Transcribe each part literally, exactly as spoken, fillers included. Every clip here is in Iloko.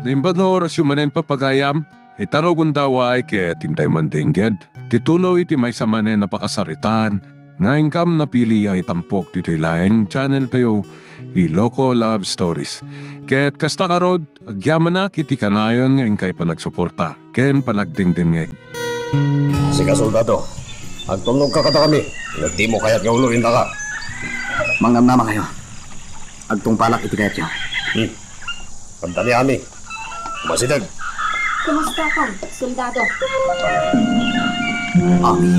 Imbag nga orasyo manen, papagayam, ita no gundaway ket intay mandingngeg ti tuloy ti maysa manen a pakasaritaan nga inkam napili a itampok ditoy laeng channel tayo, Iloko Love Stories. Ket kasta ngarud, agyamanak iti kanayon nga inkay panagsuporta ken panagdingdingngeg. Sika, soldado, agtulnogka kadakami, no dimo kayat nga uloyennaka. Mangnamnama kayo. Agtungpalak iti kayatyo. Hmm. Kanta ni Ami. Umasideg. Kumusta ka, soldado? Ami.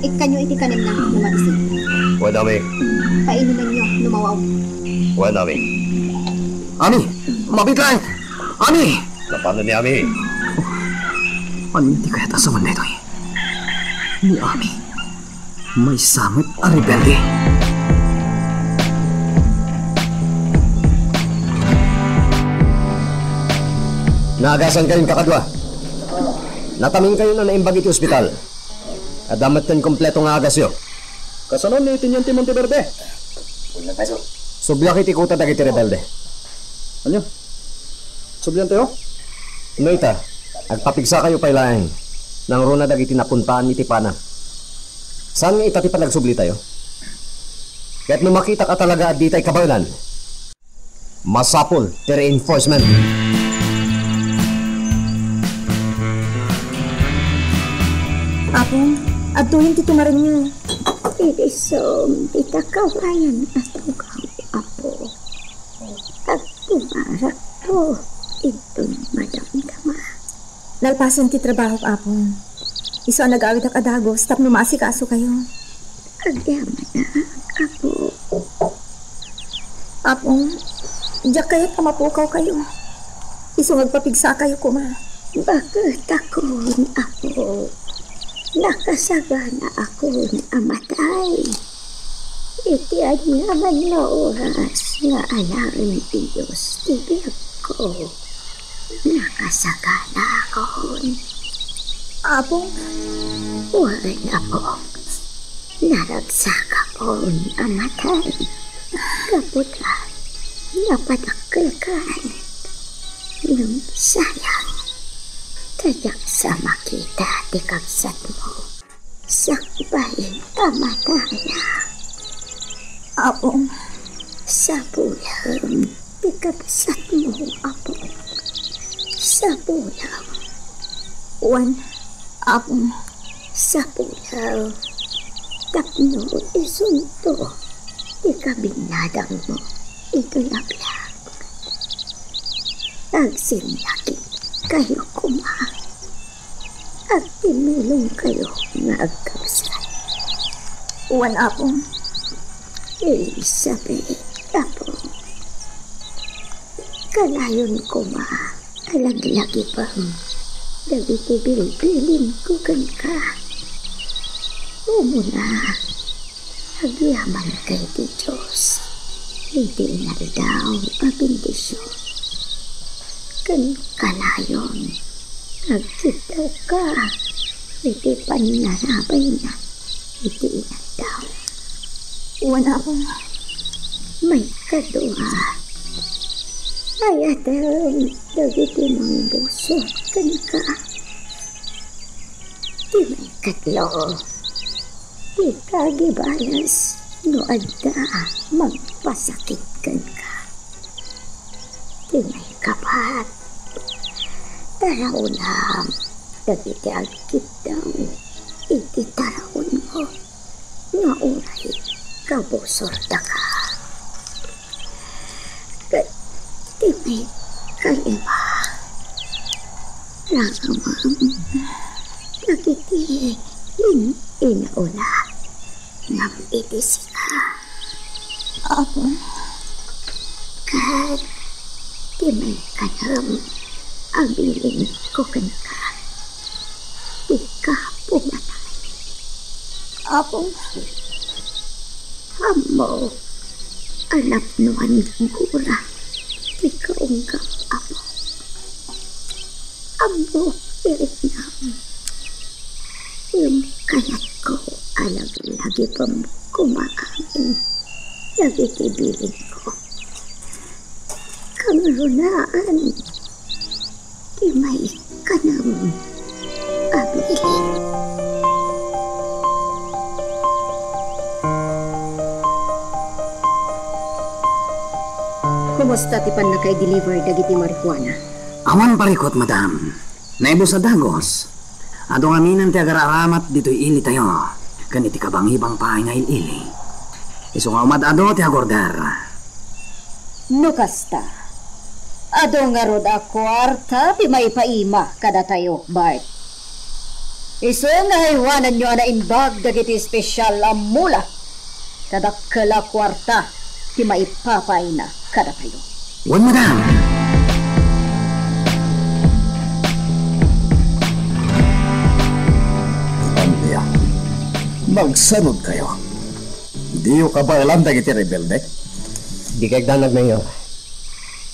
Ikkanyo iti kanenna no mabisi. Wen, Ami. Painumenyo no mawaw. Wen, Ami. Ami! Mabiit laeng! Ami! Napano ni Ami? Ania ti kayat a sawen daytoy? Ni Ami. Maysa met a rebelde. Naagasankayon, kakadua. Nataminkayon a naimbag iti ospital. Adda metten kompleto nga agasyo. Kasano ni Teniente Monteverde? Subliak iti kuta dagiti rebelde. Ania? Subliantayo? No ita, agpapigsakayo pay laeng. Nangruna dagiti napuntaan iti pana. Saan nga ita ti panagsublitayo? Ket no makitak a talaga a ditay kabaelan, masapul ti reinforcement. Apong, adtoyen ti tumarenyo. Idisom dita kawayan a tugaw, Apo. Agpumarakto inton madamdama. Nalpasen ti trabahok, Apong. Isu a nagawidak a dagus tapno maasikasokayo. Agyamanak, Apo. Apong, diak kayat a mapukawkayo. Isu nga agpapigsakayo koma. Baketakon, Apo. Nakasaganaakon a matay. Iti aniaman nga oras nga alaen ti Dios ti biagko, nakasaganaakon. Apong. Wen, Apo. Naragsakakon a matay. Gapu ta napadakelkan. Ngem sayang, ta diak sa makita ti kabsatmo. Sakbay a mataya. Apong. Sapulem ti kabsatmo, Apo. Sapulem. Wen, Apong. Sapulem. Tapno isunto ti kabinnadangmo iti biag. Agsinnakit kayo koma. Agtimmulong kayo nga agkabsat. Wen, Apong. Elizabeth, Apong. Kanayon koma a laglagipem dagiti bilbilinko kenka. Umuna, agyamanka iti Dios iti inaldaw a bendision. Ken kanayon, agkiddawka iti pannarabayna iti inaldaw. Wen, Apo. Maikadua, ayatem dagiti mangbusor kenka. Ti maikatlo, dika agibalas no adda mangpasakit kenka. Ti maikapat, taraonam dagiti agkiddaw iti taraonmo nga uray kabusordaka. Ket ti maikalima, ragamem dagiti in-inauna ngem iti sika. Apo. Ket ti maikanem a bilinko kenka, dika pumatay. Apo. Ammok a napnoan gura ti kaunggam, Apo. Ammok ti riknam. Ngem kayatko a laglagipem koma amin dagiti bilinko. Angrunaan ti maikkanam a bilin. Kumusta ti pannakaideliver dagiti marijuana? Awan parikut, madam. Naibus a dagus. Adu ngaminen ti agar-aramat ditoy ilitayo, ken iti kabangibang pay nga il-ili. Isu nga umad-adu ti agorder. No kasta, adu ngarud a kuarta ti maipaima kadatayo, Bart. Isu nga aywananyo a naimbag dagiti espesyal a mula. Kadakkel a kuarta ti maipapaayna kadatayo. Wen, madam. Ania, nagsanodkayo? Diyo kabaelan dagiti rebelde? Dika agdanag, Mayor.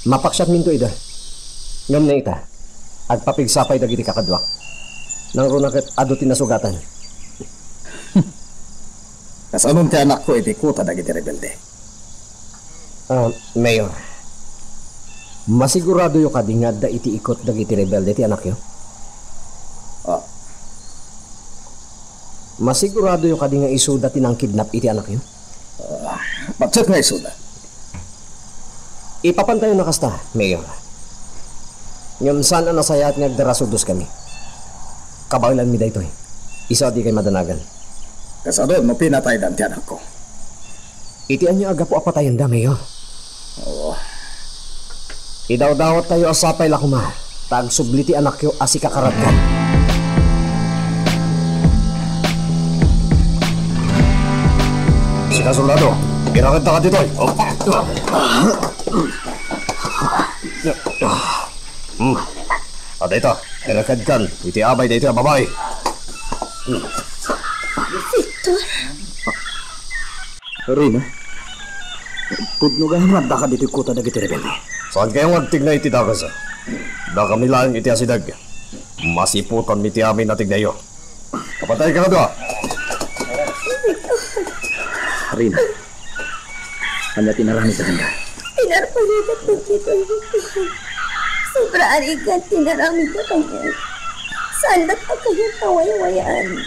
Mapaksiatminto ida. Ngem ita, agpapigsa pay dagiti kakaduak. Nangruna ket adu ti nasugatan. Kasanon ti anakko iti kuta dagiti rebelde? Ah, Mayor, masiguradoyo kadi nga adda iti ikut dagiti rebelde ti anakyo? Ah. Masiguradoyo kadi nga isuda ti nangkidnap iti anakyo? Ah, patset nga isuda. Ipapantayon a kasta, Mayor. Ngem saan a nasayaat nga agdarasudoskami. Kabaelanmi daytoy. Isu a dikay madanagan. Kasano no pinataydan ti anakko? Iti ania a gapu a patayenda, Mayor? Oo. Idawdawattayo a sapay la koma ta agsubli ti anakyo a sikakaradkan. Sika, soldado, irakadta ka ditoy. Hmm. Adda ita, irakadkan iti abay daytoy a babai. Hmm. Victor? Rina, pudno gayam nga addaka ditoy kuta dagiti rebelde. Saankayo nga agtigna iti dakes? Dakami laeng iti asideg. Masiputanmi ti amin a tignayo. Kapatay ka kadua. Rina, ania ti inaramidda kaniak? Pinarparigat dagitoy. Sobra a rigat ti inaramidda kaniak. Saandak a kayat a waywayaan.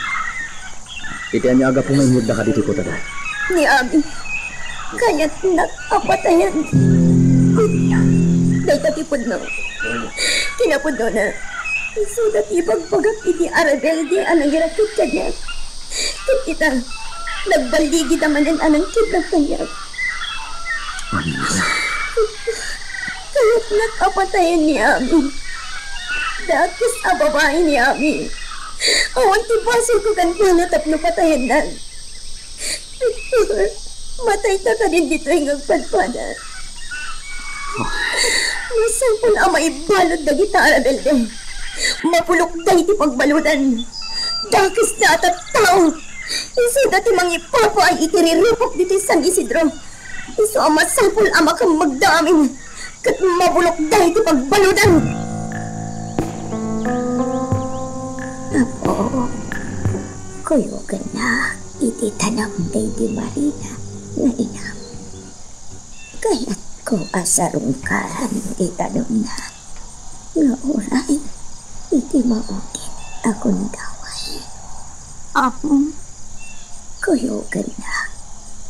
Iti ania a gapu nga inyegdaka ditoy kutada? Ni Abi, kayatnak a patayan. Dayta ti pudno. Kinapudnona, isuda ti ibagbagak iti a rebelde a nangirakit kaniak. Ket ita, nagballigida manen a nangkidnap kaniak. Kayatnak a patayen ni Ami. Dakes a babai ni Ami. Awan ti basolko kenkuana tapno patayennak. Victor, matayta kadin ditoy nga agpadpada. Masapul a maibalud dagita a rebelde. Mapulokda iti pagbaludan. Dakesda a tattao. Isuda ti mangipapaay iti rirupok ditoy San Isidro. Isu a masapul a makemmegda amin ket mabulokda iti pagbaludan. Apo, kuyogennak iti tanem daydi Marina nga inam. Kayatko a sarungkaran ti tanemna nga uray iti maugit a gundaway. Apo. Kuyogennak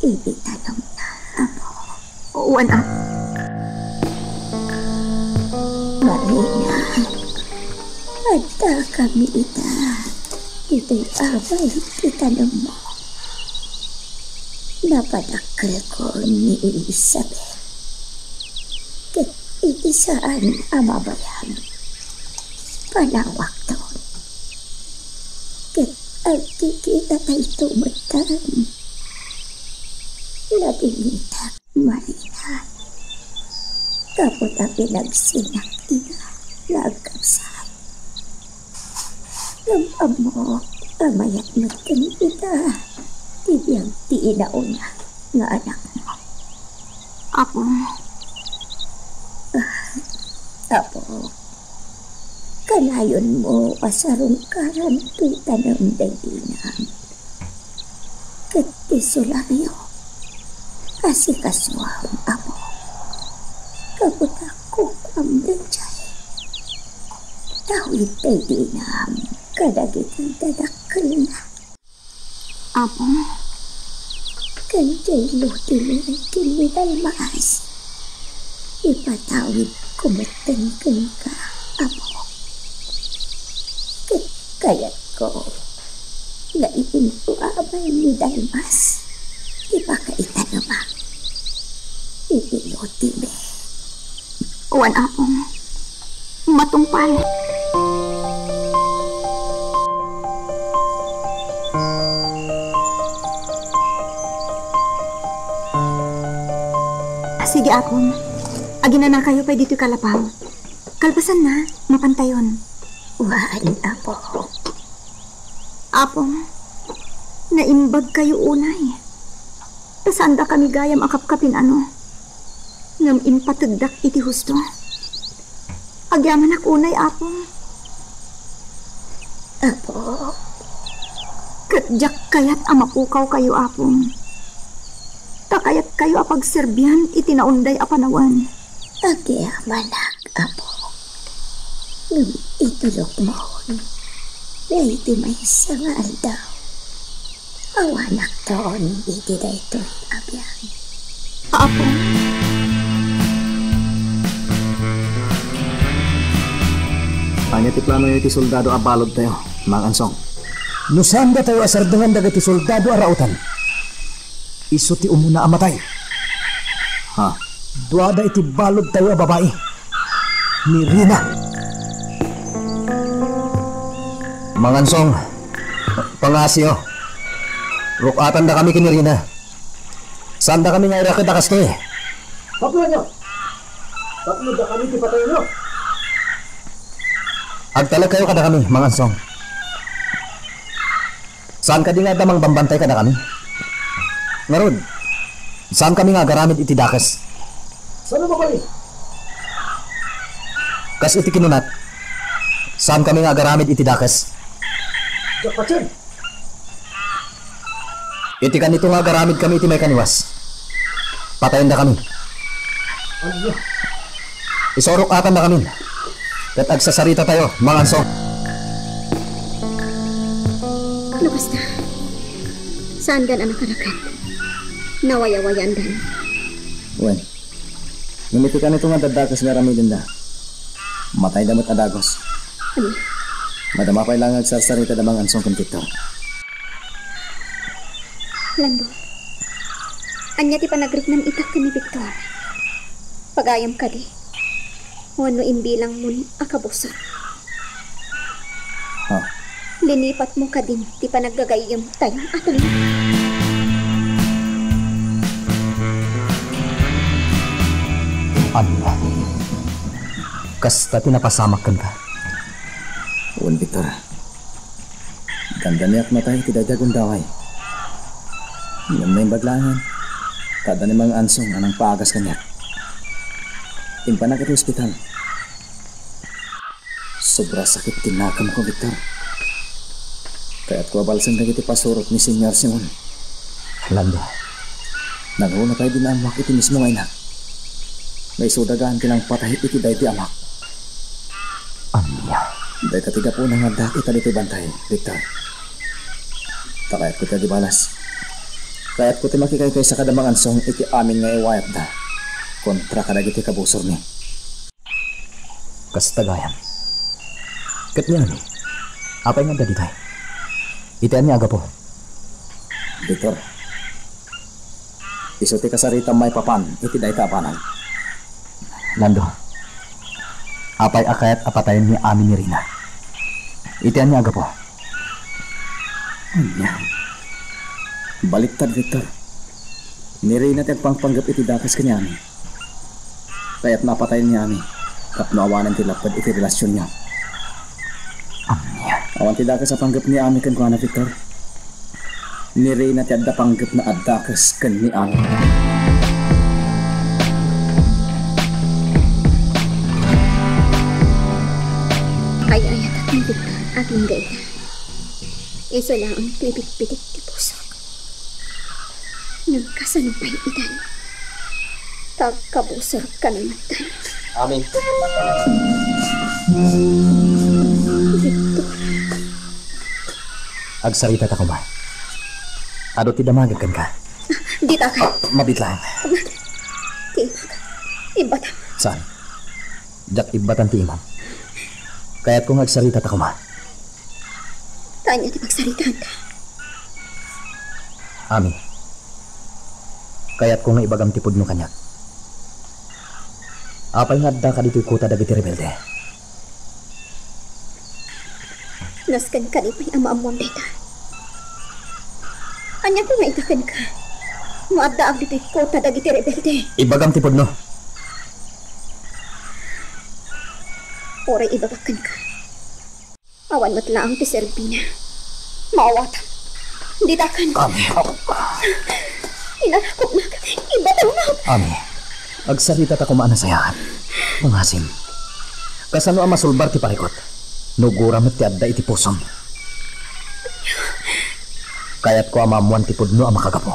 iti tanemna, Apo. Wen, Apo. Marina, addakami ita iti abay ti tanemmo. Napadakkelko ni Elizabeth. Ket iti saan a mabayag, panawakto. Ket agkikita tayto metten. Nadingitak, Marina, gapu ta pinagsinak ida nga agkabsat. Ngem ammok a mayat metten ita ti biag ti inauna nga anakmo. Apo. Ah, Apo, kanayonmo a sarungkaran ti tanem daydi inam. Ket ti sulamyo, asikasuam, Apo. Gapu ta Ukam daydiay. Tawid daydi inam kadagiti dadakkelna. Apo, ken diay lotimi ken ni Dalmas, ipatawidko metten kenka, Apo. Ket kayatko nga iinto a abay ni Dalmas ti pakaitanemak iti lotimi. Wen, Apo. Matungpal. Sige, Apong. Aginanakayo pay ditoy kalapaw. Kalpasanna, mapantayon. Wen, Apo. Apong, naimbagkayo unay. Ta saandakami gayam a kapkapin-ano. Ngem impategdak iti husto. Agyamanak unay, Apong. Apo. Ket diak kayat a mapukawkayo, Apong. Ta kayatkayo a pagserbian iti naunday a panawen. Agyamanak, Apo. Ngem itulokmon daydi maysa nga aldaw. Awanakton iti daytoy a biag. Apo. Ania ti planoyo iti soldado a baludtayo, Mang Ansong? No saan datayo a sardengan dagiti soldado a rauten, isu ti umuna a matay. Ha? Duada iti baludtayo a babai. Ni Rina. Mang Ansong, pangngasiyo. Ruk-atandakami ken ni Rina. Saandakami nga iraked a kastoy. Tapno ania? Tapno dakami ti patayenyo? Agtalekkayo kadakami, Mang Ansong. Saan kadi nga adda mangbambantay kadakami? Ngarud, saankami nga agaramid iti dakes. Saan a babai? Kas iti kinunak, saankami nga agaramid iti dakes. Diak patien. Iti kanito nga agaramidkami iti maikaniwas, patayendakami. Ania? Isurok-atandakamin. Ket agsasaritatayo, Mang Ansong. No kasta, saandan a nakarakad? Nawayawayaandan. Wen, ngem iti kanito nga adda dakes nga aramidenda, matayda met a dagus. Ania? Madama pay la nga agsarsaritada, Mang Ansong ken Victor. Lando, ania ti panagriknam ita ken ni Victor? Pagayam kadi? Wenno imbilangmon a kabusor? Ha? Linipatmo kadin ti panaggagayyemtayo a tallo? Ania? Kasta ti napasamak kenka? Wen, Victor. Dandaniak matay iti daydi a gundaway. Ngem naimbag laengen, ta adda ni Mang Ansong a nangpaagas kaniak. Impanak iti ospital. Sobra sakit ti nakemko, Victor. Kayatko a balsen dagiti pasurot ni Señor Simon. Lando, nangruna pay dinaammoak iti mismo nga inak. Nga isuda gaan ti nangpatay iti daydi amak. Ania? Dayta ti gapuna nga addaak ita ditoy bantay, Victor. Ta kayatko ti agibalas. Kayatko ti makikaykaysa kada Mang Ansong iti amin nga iwayatda kontra kadagiti kabusormi. Kasta gayam. Ket ni Ami, apay nga adda ditoy? Iti ania a gapu? Victor, isu ti kasaritam maipapan iti dayta a banag. Lando, apay a kayat a patayen ni Ami ni Rina? Iti ania a gapu? Ania? Baliktad, Victor. Ni Rina ti agpangpanggep iti dakes ken ni Ami. Kayatna a patayen ni Ami tapno awanen ti lapped iti relasionyo. Ania? Awan ti dakes a panggep ni Ami kenkuana, Victor. Ni Rina ti adda panggepna a dakes ken ni Ami. Ay-ayatek ni Victor agingga ita. Isu laeng ti ibitbitik ti pusok. Ngem kasano pay itan? Ta agkabusorkami metten. Amin. Agsarita ta koma. Adu ti damagek kenka. Dita ka. Ah, mabitlang. Ti imak. Ibbatam. Saan? Diak ibbatan ti imam. Kayatko nga agsarita ta koma. Ania ti pagsaritaanka? Ami, kayatko nga ibagam ti pudno kaniak. Apay nga addaka ditoy kota dagiti rebelde? Nasken kadi pay a maammuam dayta. Aniako nga ita kenka no addaak ditoy kota dagiti rebelde? Ibagam ti pudno. Uray ibagak kenka. Awan met laeng ti serbina. Maawatam. Dita ken. Ami. Inarakopnak. Ibatamnak. Ami, agsarita ta koma a nasayaat. Pangasim. Kasano a masulbar ti parikut no gura met ti adda iti pusom? Kayatko a maammuan ti pudno a makagapu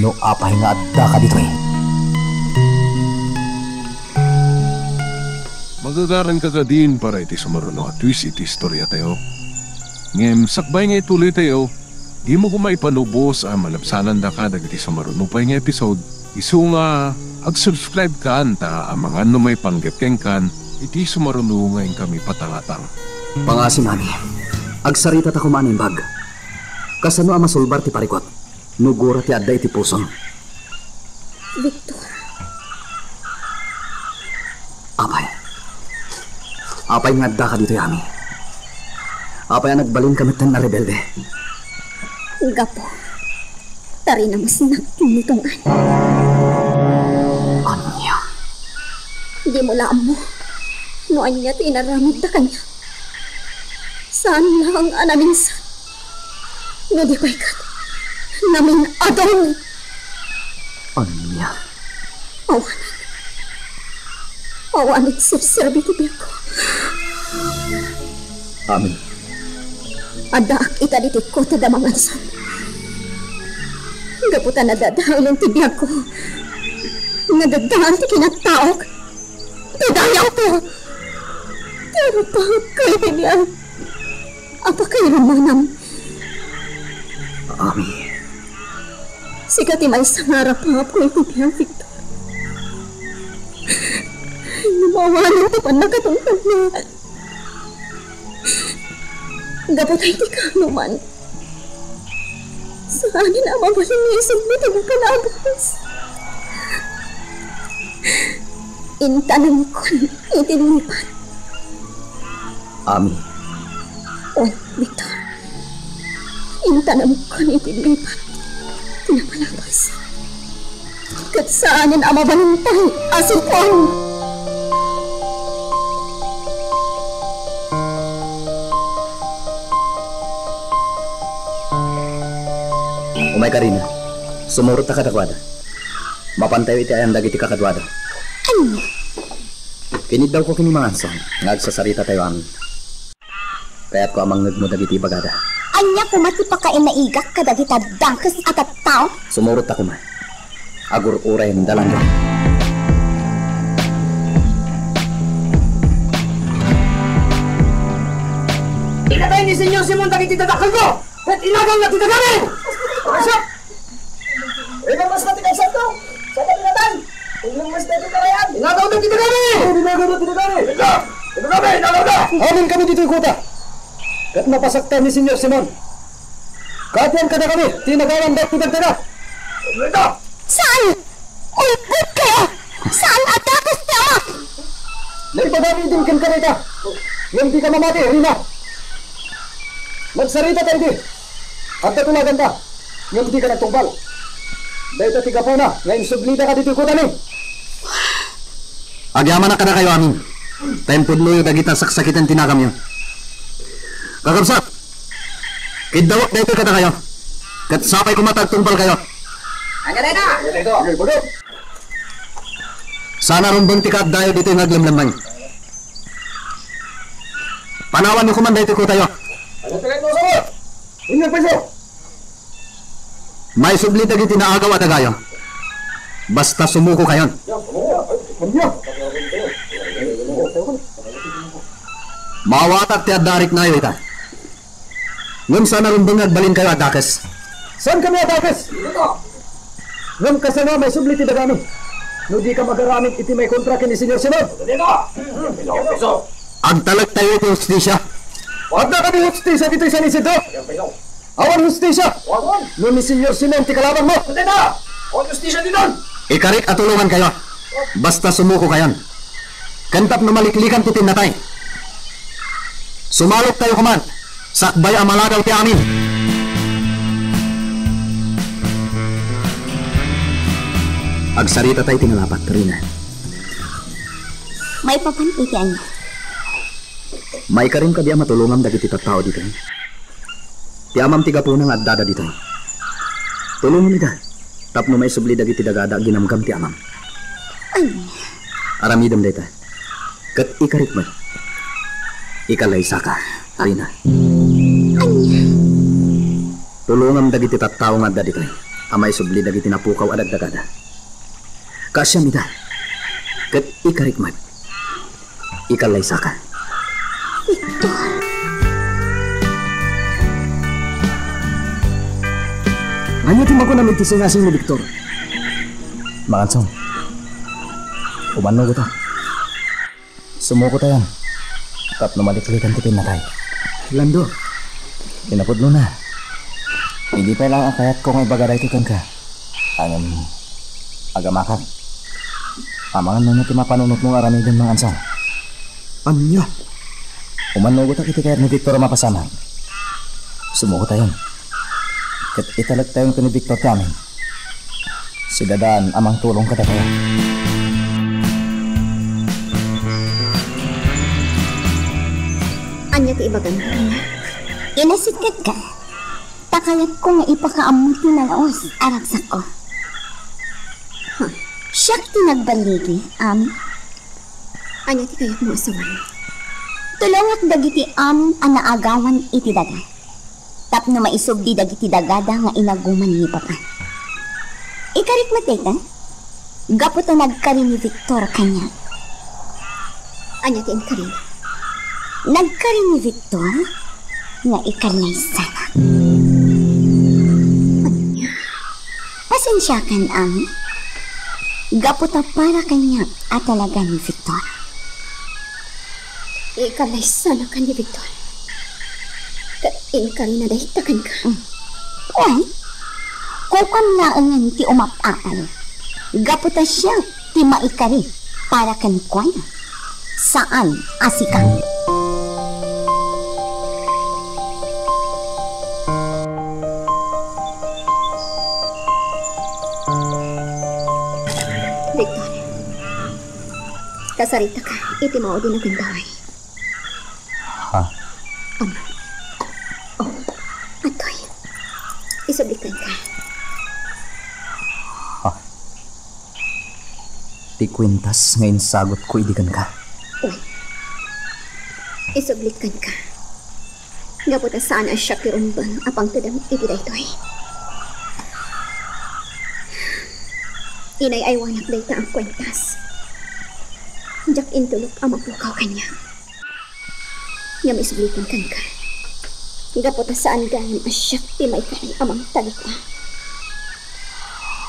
no apay nga addaka ditoy. Magagaranka kadin para iti sumaruno a twist iti istoriatayo. Ngem sakbay nga ituloytayo, dimo koma ipanubos a malabsanandaka dagiti sumaruno pay nga episode, isu nga ag-subscribe-kan ta amangan no maipanggep kenkan iti sumaruno nga inkami patangatang. Pangasim, Ami, agsarita ta koma a naimbag. Kasano a masulbar ti parikut no gura ti adda iti pusom? Victor. Apay. Apay nga addaka ditoy, Ami? Apay a nagbalinka metten a rebelde? Gapu ta rinamusnak ti nitungan. Ania? Dimo la ammo no ania ti inaramidda kaniak. Saan laeng a naminsan. No di pay ket, namin-adun. Ania? Awanen. Awanen serserbi ti biagko. Amin. Addaak ita ditoy kota da mangansan. Gapu ta nadadaelen ti biagko. Nadadael ti kinataok. Ti dayawko. Ti arapakko iti biag. Apakairumanam. Ami. Sika ti maysa nga arapakko iti biag, Victor. Ngem awanen ti pannakatungpalna. Gapu ta iti kaanoman, saanen a mabalin nga isubli ti nakalabas. Intanemkon iti lipat. Ami. Wen, Victor. Intanemkon iti lipat ti napalabas. Ket saanen a mabalin pay a sukon. Umayka, Rina. Sumurotta kadakuada. Mapantayo iti ayan dagiti kakaduada. Ania? Kiniddawko ken ni Manganson nga agsasaritatayo amin. Kayatko a mangngegmo dagiti ibagada. Ania koma ti pakainaigak kadagita dakes a tattao? Sumurotta koma. Agur-urayenda laeng. Ikatay ni Señor Simon dagiti dadakkelko, ket inagawna ti dagami! Ikaw, mas matigas ato. Sa kapinatan. Ikaw, mas matigas ato. Inagaw na kita kami. Inagaw na kita kami. Ikaw, kita kami, inagaw na. Amin kami ditoy kota. Ket napasakta ni Señor Simon. Kaduan kadakami, ti nagawan dagiti dagdaga. Ikaw. Saan? Ulbod kayo! Saan a dakes ti ama? Naibagami idin kenka dayta. Ngem dika mamati, Rina. Magsarita ta idi. Agtatulaganta. Ngem dika nagtungpal. Dayta ti gapuna nga insublidaka ditoy kutami. Agyamanak kadakayo amin. Ta impudnoyo dagita saksakiten ti nagamyo. Kakabsat, kiddawek daytoy kadakayo. Ket sapay koma ta agtungpalkayo. Ania dayta? Saan a rumbeng ti kaaddayo ditoy nga aglemlemmeng. Panawanyo koman daytoy kutayo. Ania ti kayatmo, sir? Ania, pwesto? Maisubli dagiti naagaw a dagayo. Basta sumukokayon. Ania? Maawatak ti adda a riknayo ita. Ngem saan a rumbeng nga agbalinkayo a dakes. Saan kami a dakes? Ngem kasano a maisubli ti dagami no dika agaramid iti maikontra ken ni Señor Simon? Agtalektayo iti hustisia. Adda kadi hustisia ditoy San Isidro? Awan hustisia. Awan. No ni Señor Simon ti kalabanmo. Awan hustisia diton. Ikarik a tulongankayo. Basta sumukokayon. Ken tapno maliklikan ti pinnatay, sumaloktayo koman sakbay a malagaw ti amin. Agsarita tayo iti nalapat, Rina. Maipapan iti ania? Maikarim kadi a matulongam dagiti tattao ditoy? Ti amam ti gapuna nga addada ditoy. Tulongam ida tapno maisubli dagiti dagada a ginamgam ti amam. Ania? Aramidem dayta. Ket ikarik met. Ikalaysaka, Rina. Ania? Tulongam dagiti tattao nga adda ditoy a maisubli dagiti napukaw a dagdagada. Kaasiam ida. Ket ikarik met. Ikalaysaka. Victor. Ania ti makunam iti singasing ni Victor? Mangansong. Umannugotak. Sumukotayon tapno maliklikan ti pinnatay. Lando. Kinapudnona, idi pay laeng a kayatko nga ibaga daytoy kenka, ngem agamakak. Amangan no ania ti mapanunotmo nga aramiden, Mangansong. Ania? Umannugotak iti kayat ni Victor a mapasamak. Sumukotayon. Ket italektayon ken ni Victor ti amin. Sidadaan a mangtulong kadatayo. Ania ti ibagam, Rina? Inasitkatka. Ta kayatko nga ipakaammo ti nalaus a ragsakko. Huh. Siak ti nagballigi, Ami. Ania ti kayatmo a sawen? Tulongak dagiti amin a naagawan iti daga tapno maisubli dagiti dagada nga inaguman ni Papa. Ikarik met dayta? Gapu ta nagkari ni Victor kaniak. Ania ti inkarina? Nagkari ni Victor nga ikarnaysanak. Ania? Pasensiakan, Ami. Gapu ta para kaniak a talaga ni Victor. Ikarnaysanak ken ni Victor. Ket inkarina dayta kenka. Mm. Wen, kukuam laengen ti umap-apay. Gapu ta siak ti maikari para kenkuana, saan a sika. Victor, kasaritaka iti maudin a gundaway. Ha? Ama. Oh, atoy. Isubli kenka. Ha? Ti kuentas nga insagutko idi kenka? Wen. Isubli kenka. Gapu ta saan a siak ti rumbeng a pangtedem iti daytoy. Inay-aywanak dayta a kuentas. Diak intulok a mapukaw kaniak. Ngem isubli kenka. Gapu ta saan gayam a siak ti maikari a mangtagikua.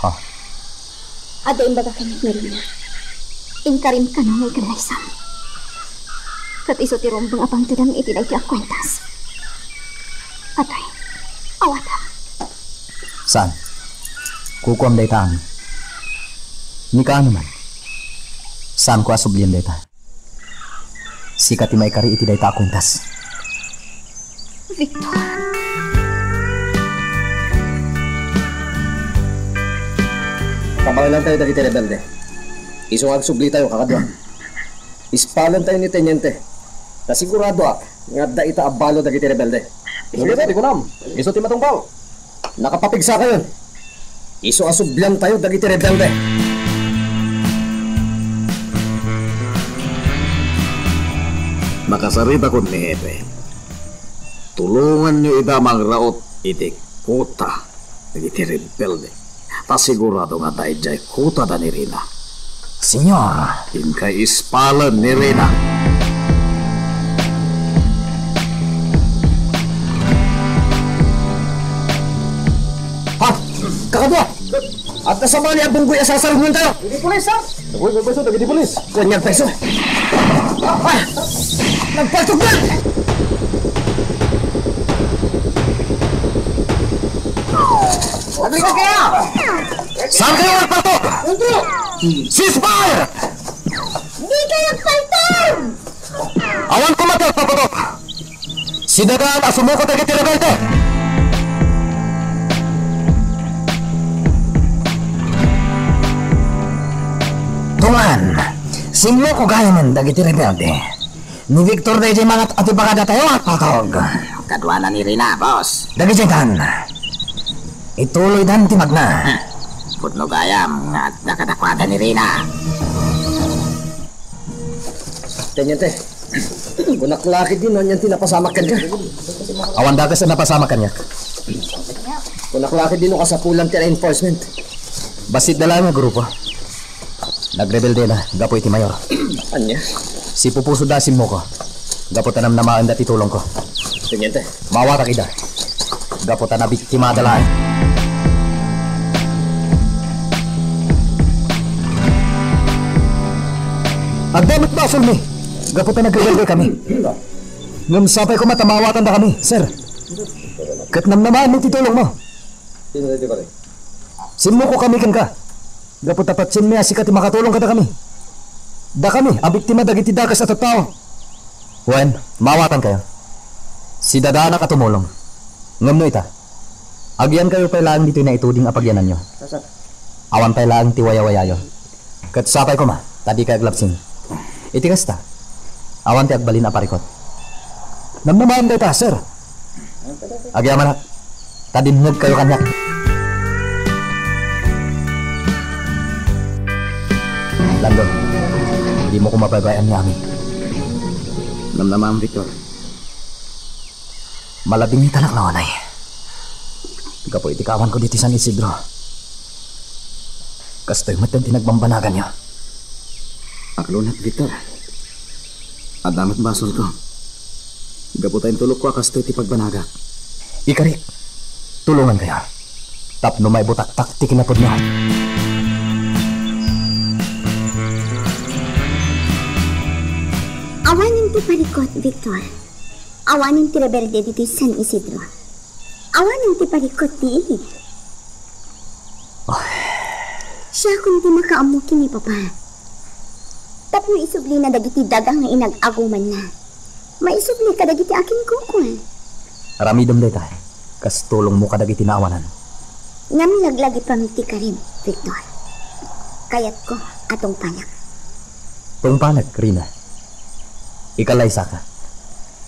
Ha? Adda imbaga kaniak ni Rina. Inkarim kano nga ikarnaysam. Ket isu ti rumbeng a pangtedem iti daytoy a kuentas. Atoy, awatam. Saan? Kukuam dayta, Ami. Ni kaano man? Saanko a sublien dayta. Sika ti maikari iti dayta a kuentas. Victor. Kabaelantayo dagiti rebelde. Isu nga agsublitayo, kakadua. Ispalentayo ni Teniente. Ta siguradoak nga adda ita a balo dagiti rebelde. Isu dayta ti kunam. Isu ti matungpal. Nakapapigsakayon. Isu a subliantayo dagiti rebelde. Makasaritakon ni Hepe. Tulonganyo ida mangraot iti kuta dagiti rebelde. Ta sigurado nga adda idiay kutada ni Rina. Senyor. Inka ispalen ni Rina. Ha? Kakadua! At nasama ni Abunggoy a sasarungon tayo! Dagiti pulis, sir! Uy, uy, uy, dagiti pulis! Kuan niya, peso! Ah! Nagpaltog na! Agrikas kaya! Saan kayo nagpaltog? Ceasefire! Di kayo nagpaltog! Awan ko mati agpaputok. Sidadaan a sumuko dagiti rebelde. Tungan, simmuko gayamen dagiti rebelde. Ni Victor daydiay mangat a ti baga datayo a patog. Kaduana ni Rina, boss. Dagijay tan. Ituloydan ti magna. Hmm. Pudno gayam nga adda kadakuada ni Rina. Teniente, kunak la ketdi no anian ti napasamak kenka. Awan dakes a napasamak kaniak. Kunak la ketdi no kasapulan ti reinforcement. Bassit da laeng a grupo. Nagrebelde na gapu iti mayor. Ania? Sipupuso da simmuko. Gapu ta namnamaen da ti tulongko. Teniente. Maawatak ida. Gapu ta nabiktima da laeng. Adda met basolmi. Gapu ta nagrebelde kami. Ngem sapay koma ta maawatan da kami, sir. Ket namnamaen mi ti tulongmo. Simmuko kami kenka. Gapu ta patienmi a sika ti makatulong kadakami. Dakami a biktima dagiti dakes a tattao. Wen, maawatankayo. Sidadaanak a tumulong. Ngem no ita, agiyankayo pay laeng ditoy naituding a pagyananyo. Awan pay laeng ti wayawayayo. Ket sapay koma, ta dikay aglabsing. Iti kasta, awan ti agbalin a parikot. Namnamaen dayta, sir. Agyamanak, ta dinnegkayo kaniak. Lando, dimo koma baybay-an ni Ami. Namnamaem, Victor. Malabingitanak lawanay. Gapu iti kaawanko ditoy San Isidro. Kastoy met ti nagbambanaganyo. Aklonat, Victor. Adda met basolko. Gapu ta intulokko a kastoy ti pagbanagak. Ikarik, tulongankayo. Tapno maibutaktak ti kinapudno. Awanen ti parikot, Victor. Awanen ti rebelde ditoy San Isidro. Awanen ti parikot diay. Ay. Siakon ti makaammo ken ni Papa. Tapno isublina dagiti daga nga inag-agumanna, maisubli kadagiti akinkukuan. Aramidem dayta, kas tulongmo kadagiti naawanan. Ngem laglagipem ti karim, Victor. Kayatko a tungpanak. Tungpanek, Rina. Ikalaysaka.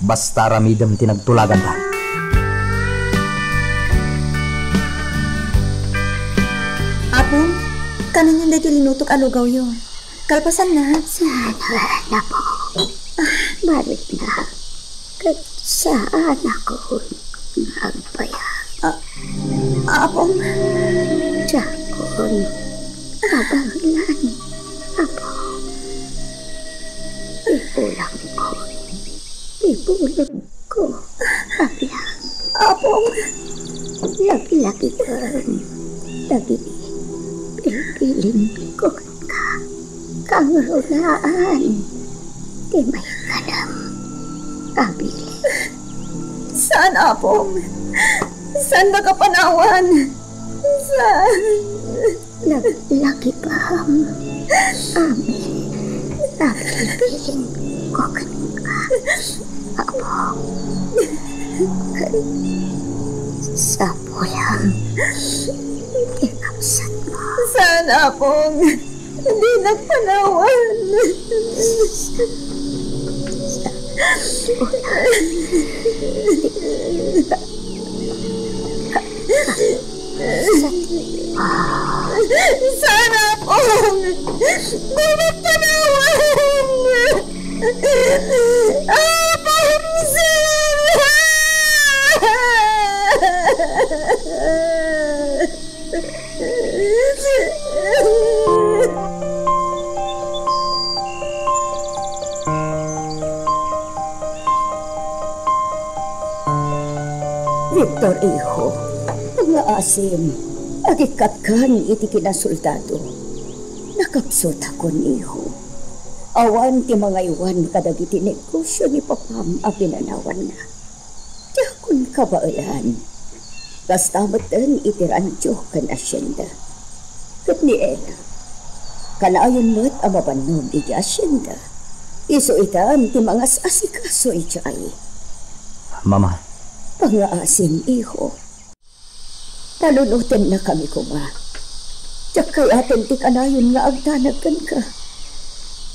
Basta aramidem ti nagtulaganta. Apo, kanenyon daytoy linutok a lugawyo. Kalpasanna. Saan, apo? Ah, barikna. Ket saanakon nga agbayag. A-, Apong. Diakon, abanglan, Apo. Ipulangko. Ipulangko. Abiang. Apong. Laglagipem dagiti bilbilinko kenka. Kangrunaan ti maikanem a bilin. Saan, Apong. Saan makapanawan. Saan. Laglagipem. Amin. Laglagipem. Kukenka. Apong. Sapulam. Ti kabsatmo. Saan, Apong. Dinak panawan. Saan, Apong. Dinak panawan. Apong, saan. Doktor, iho, pangngaasim, agikkatkan iti kinasoldado. Nakapsutakon, iho. Awan ti mangaywan kadagiti negosio ni papam a pinanawanna. Diakon kabaelan. Kasta metten iti rancho ken hacienda. Ket ni Ella, kanayon met a mabannog iti hacienda. Isu itan ti mangas-asikaso idiay. Mama. Pangngaasim, iho. Panunotennakami koma. Diak kayaten ti kanayon nga agdanag kenka.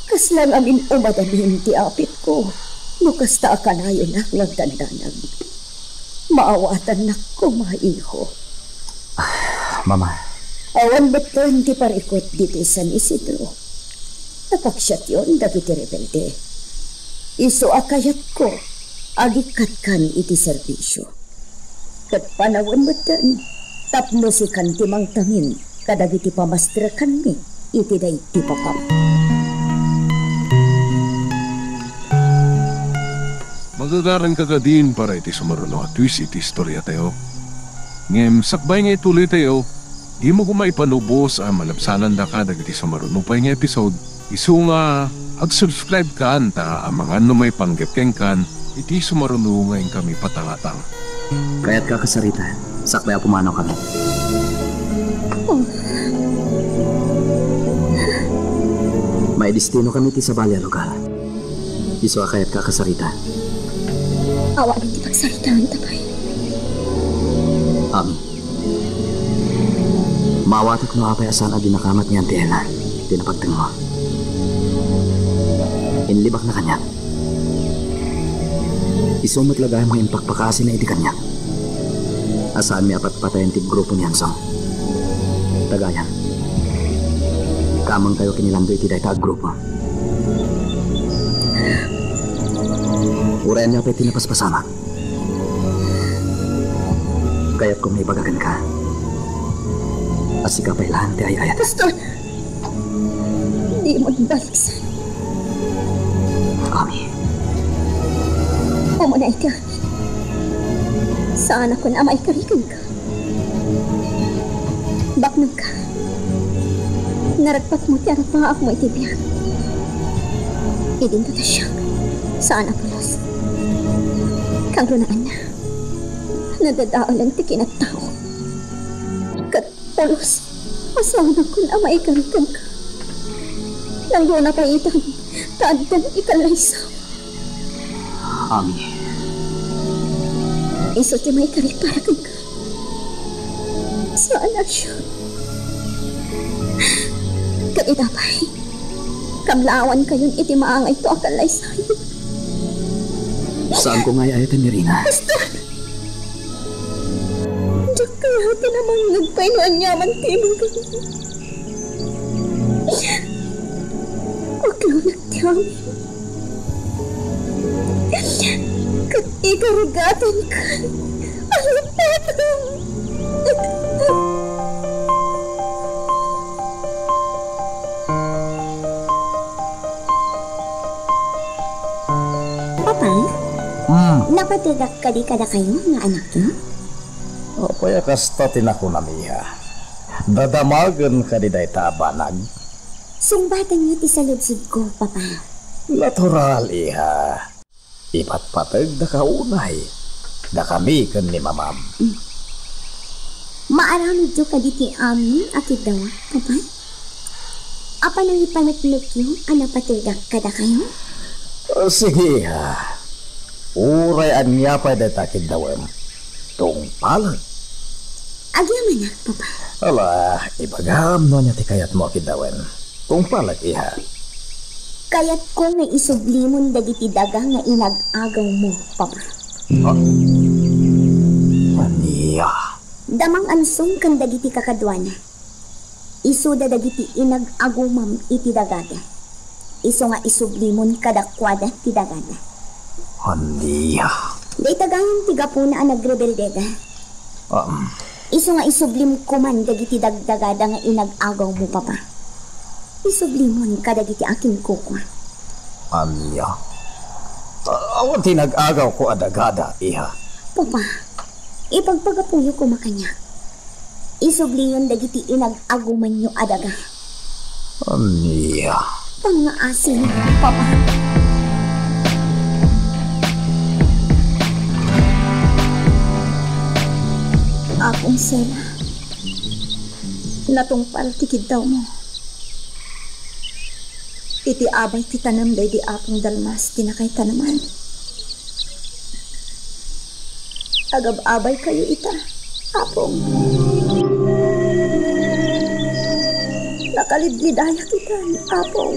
Kasla ngamin umadamin ti apitko no kasta a kanayonak nga agdandanag. Maawatannak koma, iho. Mama. Awan metten ti parikut ditoy San Isidro. Napaksiatyon dagiti rebelde. Isu a kayatko, agikkatkan iti serbisio. Ket panawen metten tapno sikan ti mangtamin kadagiti pamastrekanmi iti daydi papam. Magagaranka kadin para iti sumaruno a twist iti istoriatayo. Ngem sakbay nga ituloytayo, dimo koma ipanubos a malabsanandaka dagiti sumaruno pay nga episode. Isu nga, ag-subscribe kan ta amangan no maipanggep kenkan iti sumaruno nga inkami patangatang. Kayatka a kasarita, sakbay a pumanawkami. Oh. Maidestinokami iti sabali a lugar. Isu a kayatka a kasarita. Awanen ti pagsaritaanta pay. Ami. Maawatak no apay a saan a dinakamat ni Auntie Ella ti napagtengmo. Inlibakna kaniak. Isu met la gayam nga impakpakaasina idi kaniak a saanmi a patpatayen ti grupo ni Hansong. Ta gayam, kaammotayo ken ni Lando iti dayta a grupo. Uray ania pay ti napaspasamak, kayatko nga ibaga kenka a sika pay laeng ti ay-ayatek. Pastor, dimo ibaliksan. Ami. Umuna iti amin. Saanakon a maikari kenka. Baknangka. Naragpatmo ti arapaakmo iti biag. Idinto ta siak saan a pulos. Kangrunaanna, nadadaelen ti kinattao. Ket pulos a saanakon a maikari kenka. Nangruna pay itan ta addan ikallaysaw. Ami. Isu ti maikari para kenka. Saan a siak. Ket ita pay, kamlawankayon iti maangayto a kallaysayo. Saanko nga ay-ayaten ni Rina. Basta, diak kayaten a mangngeg pay no aniaman ti ibaga. Uklonek ti amin. Ket ikargatenkan a lupatang. Papa, Hmm. napategak kadi kadakayo nga anakyo? Apay a kasta ti nakunam, iha? Dadamagen kadi dayta a banag? Sungbatanyo ti saludsodko, Papa. Natural, iha. Ipatpategdaka unay, dakami ken ni Mamam. Maaramidyo kaditi amin a kiddawak, Papa? Apan nangipaneknekyo a napategak kadakayo? Ah, sige, iha. Uray ania pay dayta a kiddawem, tungpalek. Agyamanak, Papa. Ala, ibagam no ania ti kayatmo a kiddawen. Tungpalek, iha. Kayatko nga isublimon dagiti daga nga inag-agawmo, Papa. Ah. Ania? Da Mang Ansong ken dagiti kakaduana. Isuda dagiti inag-agumam iti dagada. Isu nga isublimon kadakuada ti dagada. Ania? Dayta gayam ti gapuna a nagrebeldeda. Um. Isu nga isublimko man dagiti dagdagada nga inag-agawmo, Papa. Isublimon kadagiti akinkukua. Ania? A-, awan ti inag-agawko a dagada, iha. Papa, Ipagpagapuyo koma kaniak. Isubliyon dagiti inag-agumanyo a daga. Ania? Pangngaasim, Papa. Apong Sela, natungpal ti kiddawmo. Iti abay ti tanem daydi Apong Dalmas ti nakaitaneman. Agab-abaykayo ita, Apong. Nakalidlidayak itan, Apong.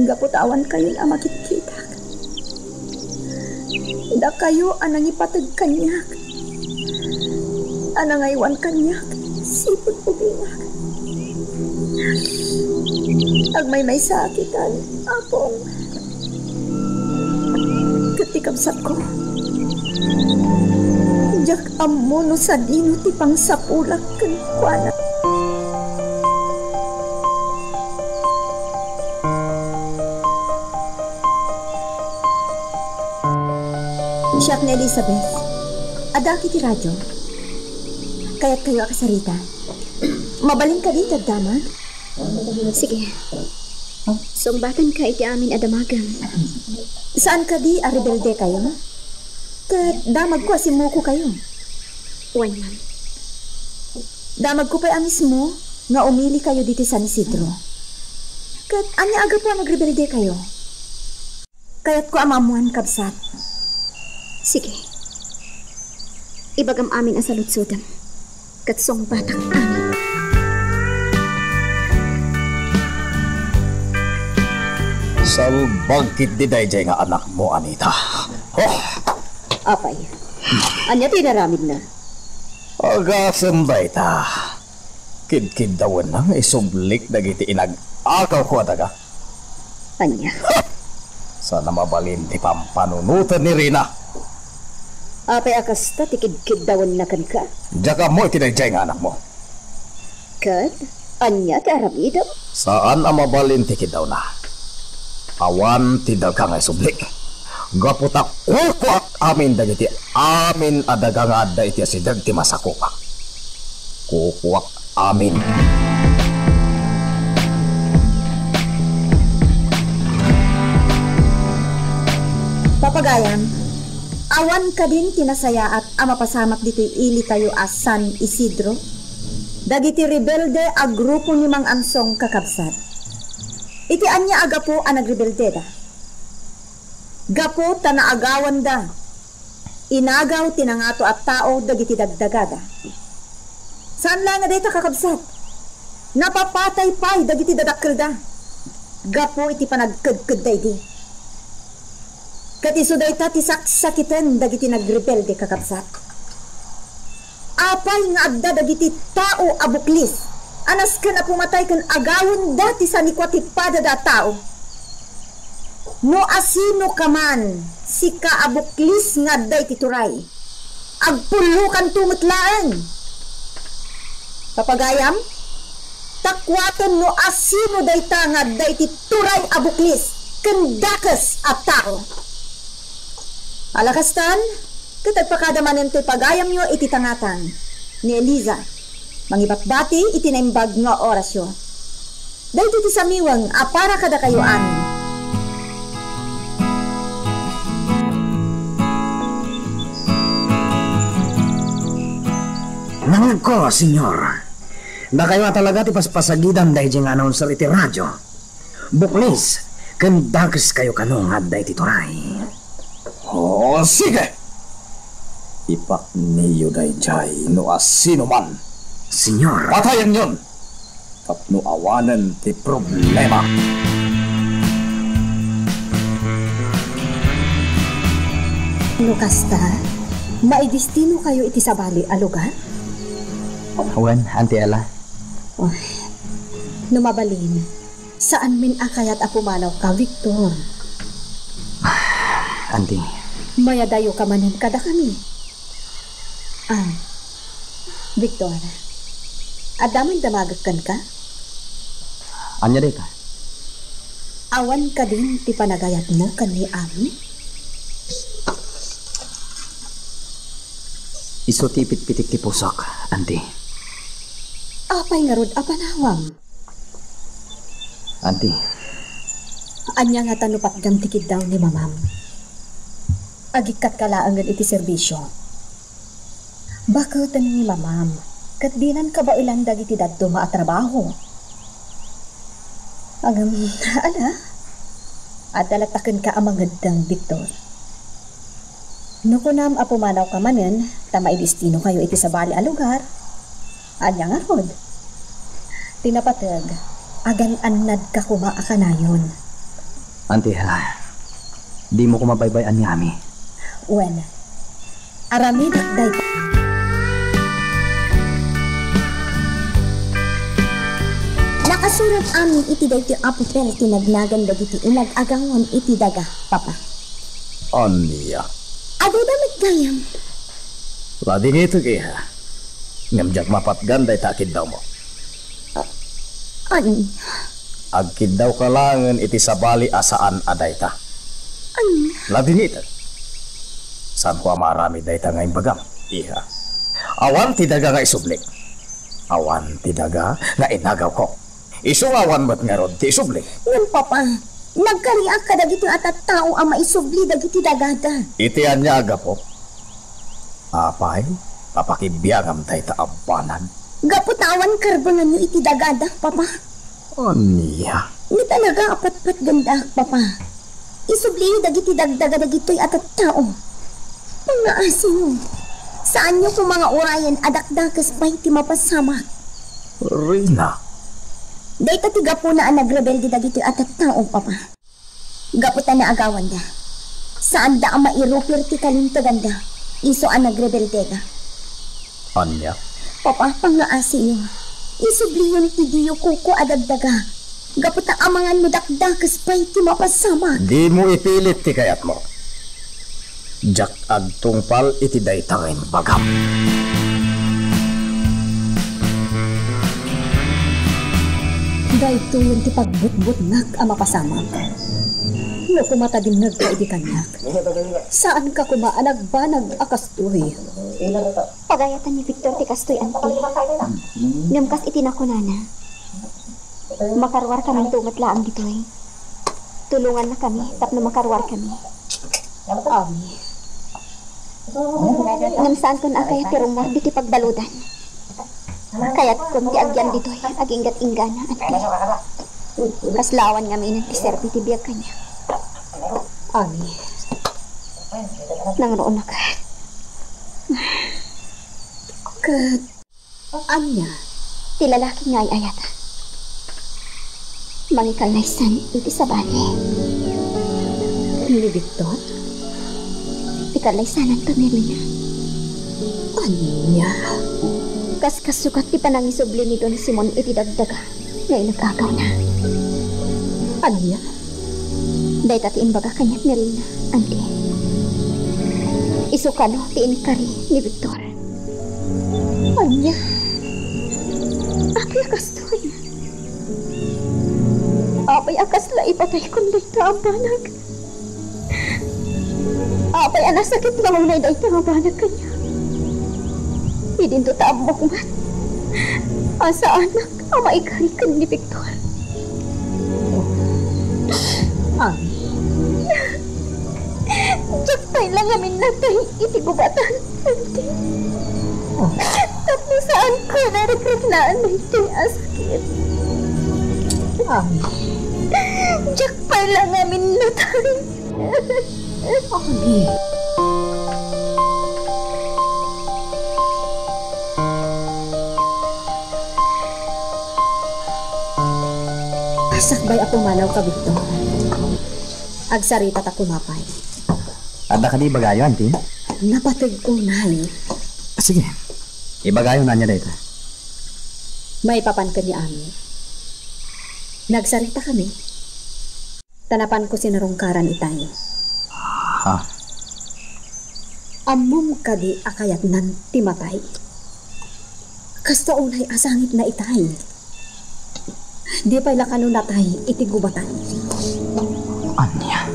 Gapu ta awankayon a makitkitak. Dakayo a nangipateg kaniak, a nangaywan kaniak, sipud ubingak. Agmaymaysaak itan, Apong. Ket ti kabsatko, diak ammo no sadino ti pangsapulak kenkuana. Siak ni Elizabeth. Adda iti radio. Kayatkayo a kasarita? Mabalin kadi ti agdamag? Sige. Sungbatanka iti amin a damagem. Saan kadi a rebeldekayo? Ket damagko a simmukokayo. Wen, ma'am. Damagko pay a mismo nga umilikayo ditoy San Isidro. Ket ania a gapu a nagrebeldekayo? Kayatko a maammuan, kabsat. Sige. Ibagam amin a saludsodem. Ket sungbatak amin. Salbag ketdi daydiay nga anakmo, Anita. Oh! Apay, ania ti inaramidna? Agasem dayta. Kidkiddawenna nga isublik dagiti inag-agawko a daga. Ania? Ha! Saan a mabalin ti pampanunoten ni Rina. Apay a kasta ti kidkiddawenna kenka? Diak ammo iti daydiay nga anakmo. Ket ania ti aramidem? Saan a mabalin ti kiddawna. Awan ti daga nga isubli. Gapu ta kukuak amin dagiti amin a daga nga adda iti asideg ti masakupak. Kukuak amin. Papagayam, awan kadin ti nasayaat a mapasamak ditoy ilitayo a San Isidro? Dagiti rebelde a grupo ni Mang Ansong, kakabsat. Iti ania a gapu a nagrebeldeda? Gapu ta naagawanda. Inagaw ti nangato a tao dagiti dagdagada. Saan laeng a dayta, kakabsat. Napapatay pay dagiti dadakkelda gapu iti panagkedkedda idi. Ket isu dayta ti saksakiten dagiti nagrebelde, kakabsat. Apay nga adda dagiti tao a buklis a nasken a pumatay ken agawenda ti sanikua ti padada a tao? No asino ka man, sika a buklis nga adda iti turay, agpullokanto met laeng. Papagayam, ta kuaten no asino dayta nga adda iti turay a buklis ken dakes a tao. Ala kastan, ket agpakada manen toy pagayamyo iti tangatang ni Eliza, mangibatbati iti naimbag nga orasyo. Daytoy ti samiweng a para kadakayo amin. Nangegko, Señor. Dakayo a talaga ti paspasagidan daydiay nga announcer iti radio. Buklis, ken dakeskayo kano nga adda iti turay. Oh, sige! Ipakniyo daydiay no asino man. Señor. Patayenyon! Tapno awanen ti problema. No kasta, maidestinokayo iti sabali a lugar? Wen, Auntie Ella. Oh, no mabalin, saan men a kayat a pumanawka, Victor. Auntie. Mayadayoka manen kadakami. Ah, Victor, adda man damagek kenka? Ania dayta? Awan kadin ti panagayatmo ken ni Ami? Isu ti ipitpitik ti pusok, Anti. Apay ngarud a panawam? Anti. Ania ngata no patgam ti kiddaw ni mamam? Agikkatka laengen iti serbisio. Baketen ni mamam, ket dinan kabaelan dagiti dadduma a trabaho. Ngem, ala, adda latta kenka a mangeddeng, Victor. No kunam a pumanawka manen, ta maidestinokayo iti sabali a lugar, ania ngarud? Ti napateg, agan-annadka koma a kanayon. Anti, ha? Dimo koma baybay-an ni Ami. Wen, aramidek dayta. Nakasurat amin iti daytoy a papel ti nagnagan dagiti inag-agawan iti daga, Papa. Ania? Adda met gayam. Ladingitek, iha. Ngem diak mapatgan dayta a kiddawmo. Ania? Agkiddawka laengen iti sabali a saan a dayta. Ania? Ladingitek. Saanko a maaramid dayta nga imbagam, iha. Awan ti daga nga isublik. Awan ti daga nga inagawko. Isu nga awan met ngarud ti isubli. Ngem, Papa, nagkariak kadagitoy a tattao a maisubli dagiti dagada. Iti ania a gapu? Apay, papakibiangam dayta a banag? Gapu ta awan karbenganyo iti dagada, Papa. Ania? Ni talaga a patpatgendak, Papa. Isubliyo dagiti dagdaga dagitoy a tattao. Pangngaasiyo. Saanyo koma nga urayen a dakdakes pay ti mapasamak. Rina. Dayta ti gapuna a nagrebelde dagitoy a tattao, Papa. Gapu ta naagawanda. Saanda a mairupir ti kalinteganda. Isu a nagrebeldeda. Ania? Papa, pangngaasiyo. Isubliyon ti diyo kuko a dagdaga. Gapu ta amangan no dakdakes pay ti mapasamak. Dimo ipilit ti kayatmo. Diak agtungpal iti dayta nga imbagam. Daytoyen ti pagbutbutnak a mapasamak. No koma ta dinnegka idi kaniak, saanka koma a nagbanag a kastoy. Pagayatan ni Victor ti kastoy, Anti. Ngem kas iti nakunana, makaruarkaminto met laeng ditoy. Tulongannakami tapno makaruarkami. Amin. Ngem saanko a kayat ti rummuar ditoy pagbaludan. Kayatkon ti agyam ditoy aginggat-inggana, Anti. Kasla awan ngamin ti serbi ti biag kaniak. Amin. Nangruna ka. Ket ania ti lalaki nga ay-ayata? Mangikallaysan iti sabali. Ni Victor? Ikallaysananto, Merlina. Ania? Kaskasukat ti panangisubli ni Don Simon iti dagdaga nga inagagawna. Ania? Dayta ti imbaga kaniak, Merlina, Anti. Isu kano ti inkari ni Victor. Ania? Apay a kastoy? Apay a kasla ipataykon dayta a banag? Apay a nasakit nga unay dayta nga banag kaniak? Idinto ta ammok met a saanak a maikari ken ni Victor. Amin. Diak pay la ngamin natay iti gubatan, Anti. Oh. Tapno saanko a nariknaan daytoy a sakit. Amin. Diak pay la ngamin natay. Amin. Sakbay a pumanawka, Victor, agsarita ta kumapay. Adda kadi ibagayo, Anti? Napateg unay. Sige. Ibagayo ania dayta. Maipapan ken ni Ami. Nagsarita kami. Ta napanko sinarungkaran itay. Ha? Ammom kadi a kayatnan ti matay? Kasta unay a sangitna itay. Di pay la kano natay iti gubatan. Ania?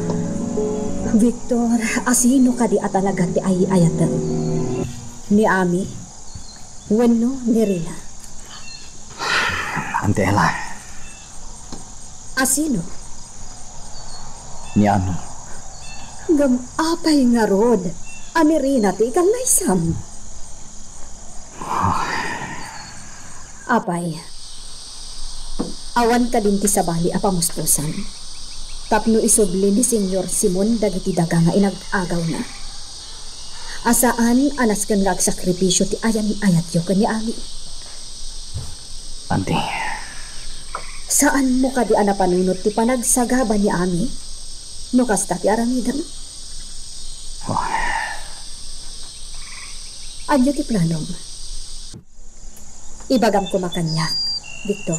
Victor, asino kadi a talaga ti ay-ayatem? Ni Ami wenno ni Rina? Auntie Ella. A sino? Ni Ami. Ngem apay ngarud a ni Rina ti ikallaysam? Apay, awan kadin ti sabali a pamuspusan tapno isubli ni Señor Simon dagiti daga nga inag-agawna? A saan a nasken nga agsakripisio ti ayan-ayatyo ken ni Ami? Auntie. Saanmo kadi a napanunot ti panagsagaba ni Ami no kasta ti aramidem? Oh. Ania ti planom? Ibagam koma kaniak, Victor.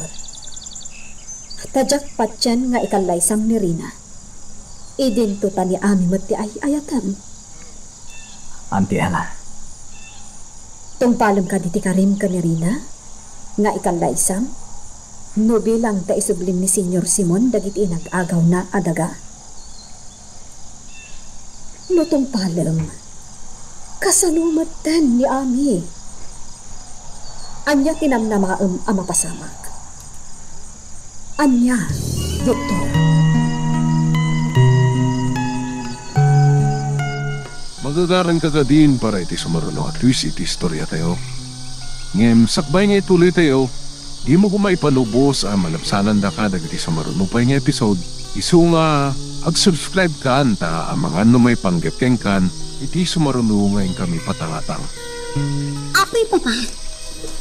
Ta diak patien nga ikallaysam ni Rina. Idinto ta ni Ami met ti ay-ayatem. Auntie Ella. Tungpalem kadi ti karim ken ni Rina nga ikallaysam no bilang ta isubli ni Señor Simon dagiti inag-agawna a daga? No tungpalem, kasano metten ni Ami? Ania ti namnamaem a mapasamak? Ania, Victor? Magagaranka kadin para iti sumaruno a twist iti istoriatayo. Ngem sakbay nga ituloytayo, dimo koma ipalubos a malabsanandaka dagiti sumaruno pay nga episode, isu nga ag-subscribe kan ta amangan no maipanggep kenkan iti sumaruno nga inkami patangatang. Apay, Papa?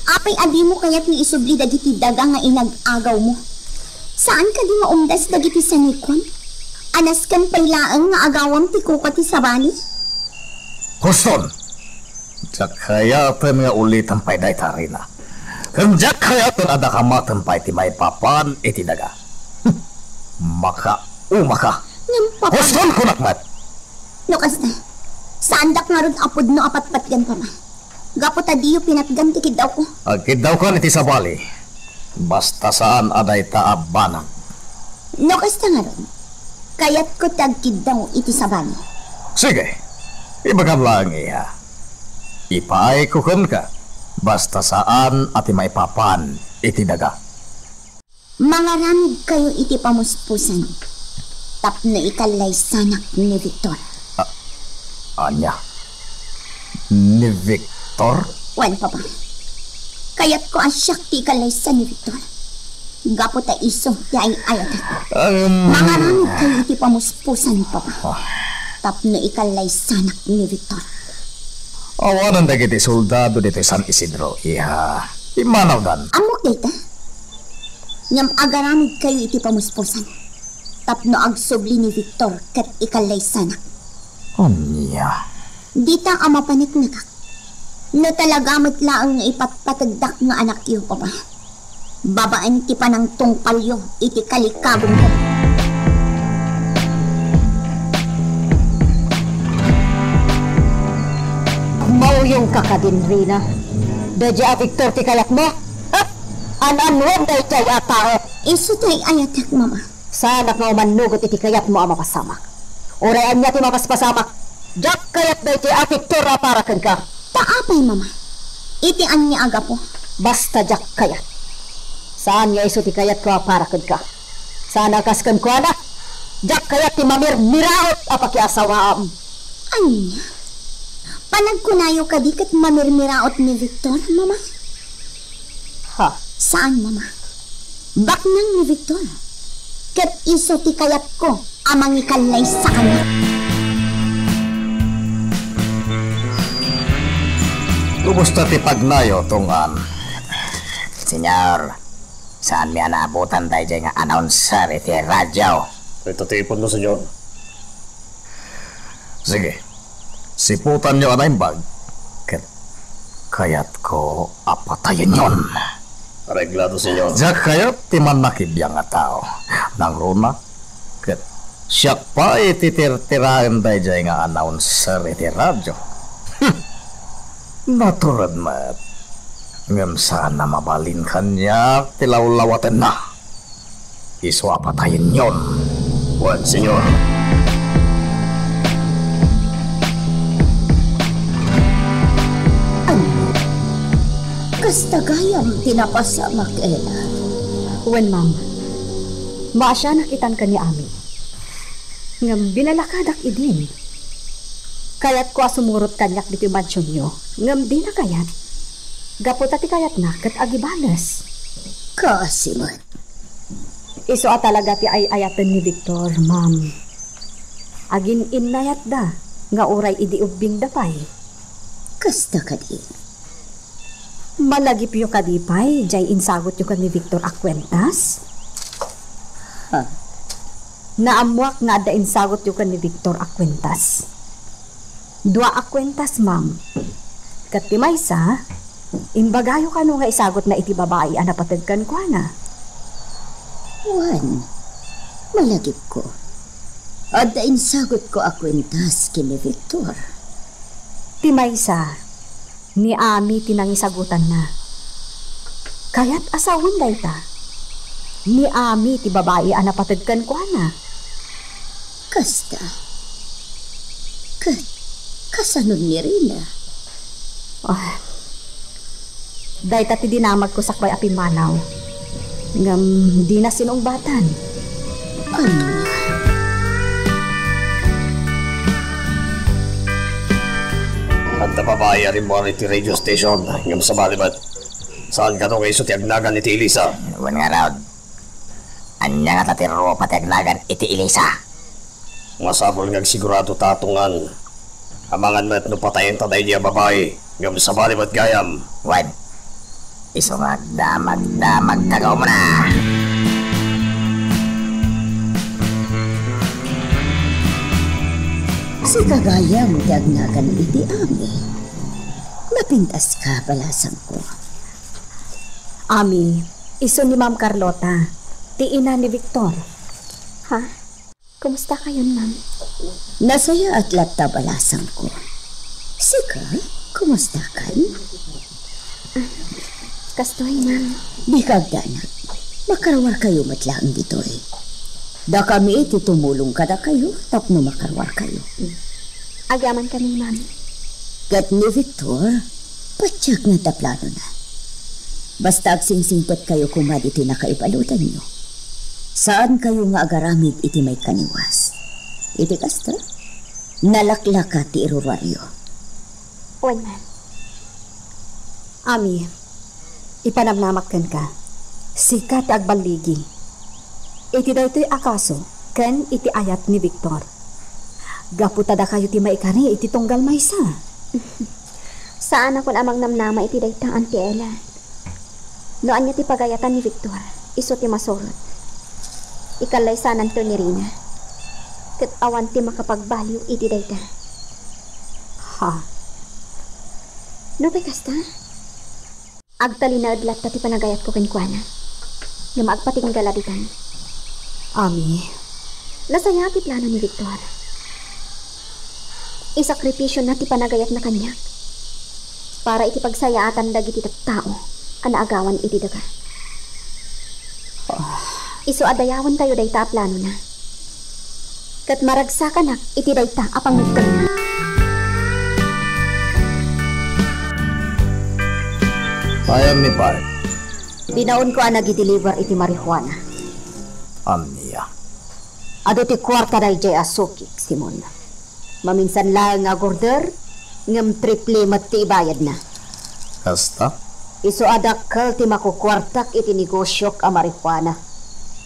Apay a dimo kayat nga isubli dagiti daga nga inag-agawmo? Saan kadi nga umdas dagiti sanikon? A nasken pay laeng nga agawem ti kuka ti sabali? Huston! Diak kayaten nga ulitem pay dayta, Rina. Ken diak kayaten a dakamaten pay ti maipapan iti daga. Makaumaka. Ngem, Papa. Huston, kunak met! No kasta, saandak ngarud a pudno a patpatgan, Papa. Gapu ta diyo pinatgan ti kiddawko. Agkiddawkan iti sabali. Basta saan a dayta a banag. No kasta ngarud, kayatko ti agkiddaw iti sabali. Sige, ibagam laeng, iha. Ipaayko kenka, basta saan a ti maipapan iti daga. Mangaramidkayo iti pamuspusan tapno ikallaysanak ni Victor. A-, ania? Ni Victor? Wen, Papa. Kayatko a siak ti ikallaysa ni Victor. Gapu ta isu ti ay-ayatek. Um. Mangaramidkayo iti pamuspusan, Papa. Ah. Tapno ikallaysanak ni Victor. Awanen dagiti soldado ditoy San Isidro, iha. Immanawdan. Ammok dayta. Ngem agaramidkayo iti pamuspusan tapno agsubli ni Victor ket ikallaysanak. Ania? Dita a mapaneknekak. No talaga met laeng nga ipatpategdak nga anakyo, Papa, babaen ti panangtungpalyo iti kalikabongko. Mauyongka kadin, Rina. Daydiay a Victor ti kayatmo? Ha? An-anuem daydiay a tao? Isu ti ay-ayatek, Mama. Saanak nga umannugot iti kayatmo a mapasamak. Uray ania ti mapaspasamak, diak kayat daydiay a Victor a para kenka. Ta apay, Mama? Iti ania a gapu? Basta diak kayat. Saan nga isu ti kayatko a para kenka. Saan a kas kenkuana, diak kayat ti mamirmiraot a pakiasawaam. Ania? Panagkunayo kadi ket mamirmiraot ni Victor, Mama? Ha? Saan, Mama. Baknang ni Victor. Ket isu ti kayatko a mangikallaysaanak. Kumusta ti pagnayo, Tungan? Señor, saanmi a naabutan daydiay nga announcer iti radyo? Ita ti ipunno, Señor. Sige. Siputanyo a naimbag, ket kayatko a patayenyon. Areglado, Señor. Diak kayat ti mannakibiang a tao. Nangrunak, ket siak pay ti tirtiraen daydiay nga announcer iti radyo. Natured met. Ngem saan a mabalin kaniak ti lawlawatenna. Isu a patayenyon. Wen, Señor. Kasta gayam ti napasamak, Ella. Wen, ma'am. Maasianak itan ken ni Ami. Ngem binalakadak idin. Kayatko a sumurot kaniak ditoy mansionyo, ngem dina kayat. Gapu ta ti kayatna ket agibales. Kaasi met. Isu a talaga ti ay-ayaten ni Victor, ma'am. Agin-innayatda nga uray idi ubbingda pay. Kasta kadi? Malagipyo kadi pay jay insagutyo ken ni Victor a kuentas? Ha? Naammoak nga adda insagutyo ken ni Victor a kuentas. Dua a kuentas, ma'am. Ket ti maysa, imbagayo kano nga isagutna iti babai a napateg kenkuana. Wen, malagipko. Adda insagutko a kuentas ken ni Victor. Ti maysa, ni Ami ti nangisagutanna. Kayat a sawen dayta. Ni Ami ti babai a napateg kenkuana. Kasta. Ket, kasano ni Rina? Ah, dayta ti dinamagko sakbay a pimmanaw. Ngem dina sinungbatan. Ania? Adda babai a rimmuar iti radio station, ngem sabali met, saan kano nga isu ti agnagan iti Elisa? Wen ngarud, ania ngata ti rupa ti agnagan iti Elisa? Masapul nga agsigurado ta atungan. Amangan met no patayen ta daydi a babai, ngem sabali met gayam. Wen, isu nga agdamagdamag ta umuna. Sika gayam ti agnagan iti Ami. Napintaska, balasangko. Ami, isu ni Ma'am Carlota, ti ina ni Victor. Ha? Kumusta kayon, ma'am? Nasayaat latta, balasangko. Sika, kumusta kan? Ah, kastoy, ma'am. Dika agdanag. Makaruar kayo met laeng ditoy. Dakami ti tumulong kadakayo tapno makaruar kayo. Agyaman kami, ma'am. Ket ni Victor, patiek nga adda planona. Basta agsingsingpet kayo koma ditoy nakaibaludanyo. Saan kayo nga agaramid iti maikaniwas. Iti kasta, nalaklaka ti iruruaryo. Wen, ma'am. Ami, ipanamnamak kenka. Sika ti agballigi iti daytoy a kaso ken iti ayat ni Victor. Gapu ta dakayo ti maikari iti tunggal maysa. Saanakon a mangnamnama iti dayta, Auntie Ella. No ania ti pagayatan ni Victor, isu ti masurot. Ikallaysananto ni Rina. Ket awan ti makapagbaliw iti dayta. Ha? Nupay kasta, agtalinaed latta ti panagayatko kenkuana. Ngem agpatingga la ditan. Ami. Nasayaat ti plano ni Victor. Isakripisiona ti panagayatna kaniak para iti pagsayaatan dagiti tattao a naagawan iti daga. Isu a dayawentayo dayta a planona. Ket maragsakanak iti dayta a pangngeddengna. Ayan ni Bart. Binaonko a nagideliver iti marijuana. Ania? Adu ti kuarta daydiay a sukik, Simon. Maminsan laeng nga agorder, ngem triple met ti ibayadna. Kasta? Isu a dakkel ti makukuartak iti negosiok a marijuana.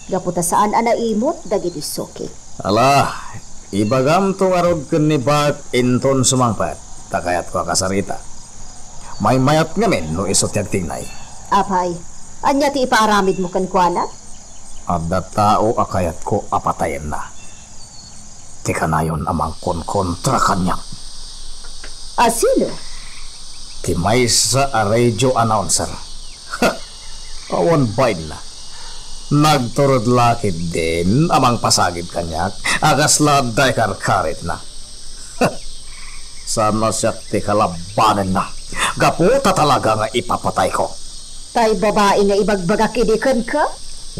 Gapu ta saan a naimut dagiti sukik. Ala, ibagamto ngarud ken ni Bart inton sumangpet, ta kayatko a kasarita. Maymayat ngamin no isu ti agtignay. Apay, ania ti ipaaramidmo kenkuana? Adda tao a kayatko a patayenna. Ti kanayon a mangkonkontra kaniak. A sino? Ti maysa a radio announcer. Ha! Awan bainna. Nagturod la ketdin a mangpasagid kaniak a kasla adda ikarkaritna. Ha! Saan a siak ti kalabanenna. Gapu ta talaga nga ipapatayko. Tay babai nga ibagbagak idi kenka?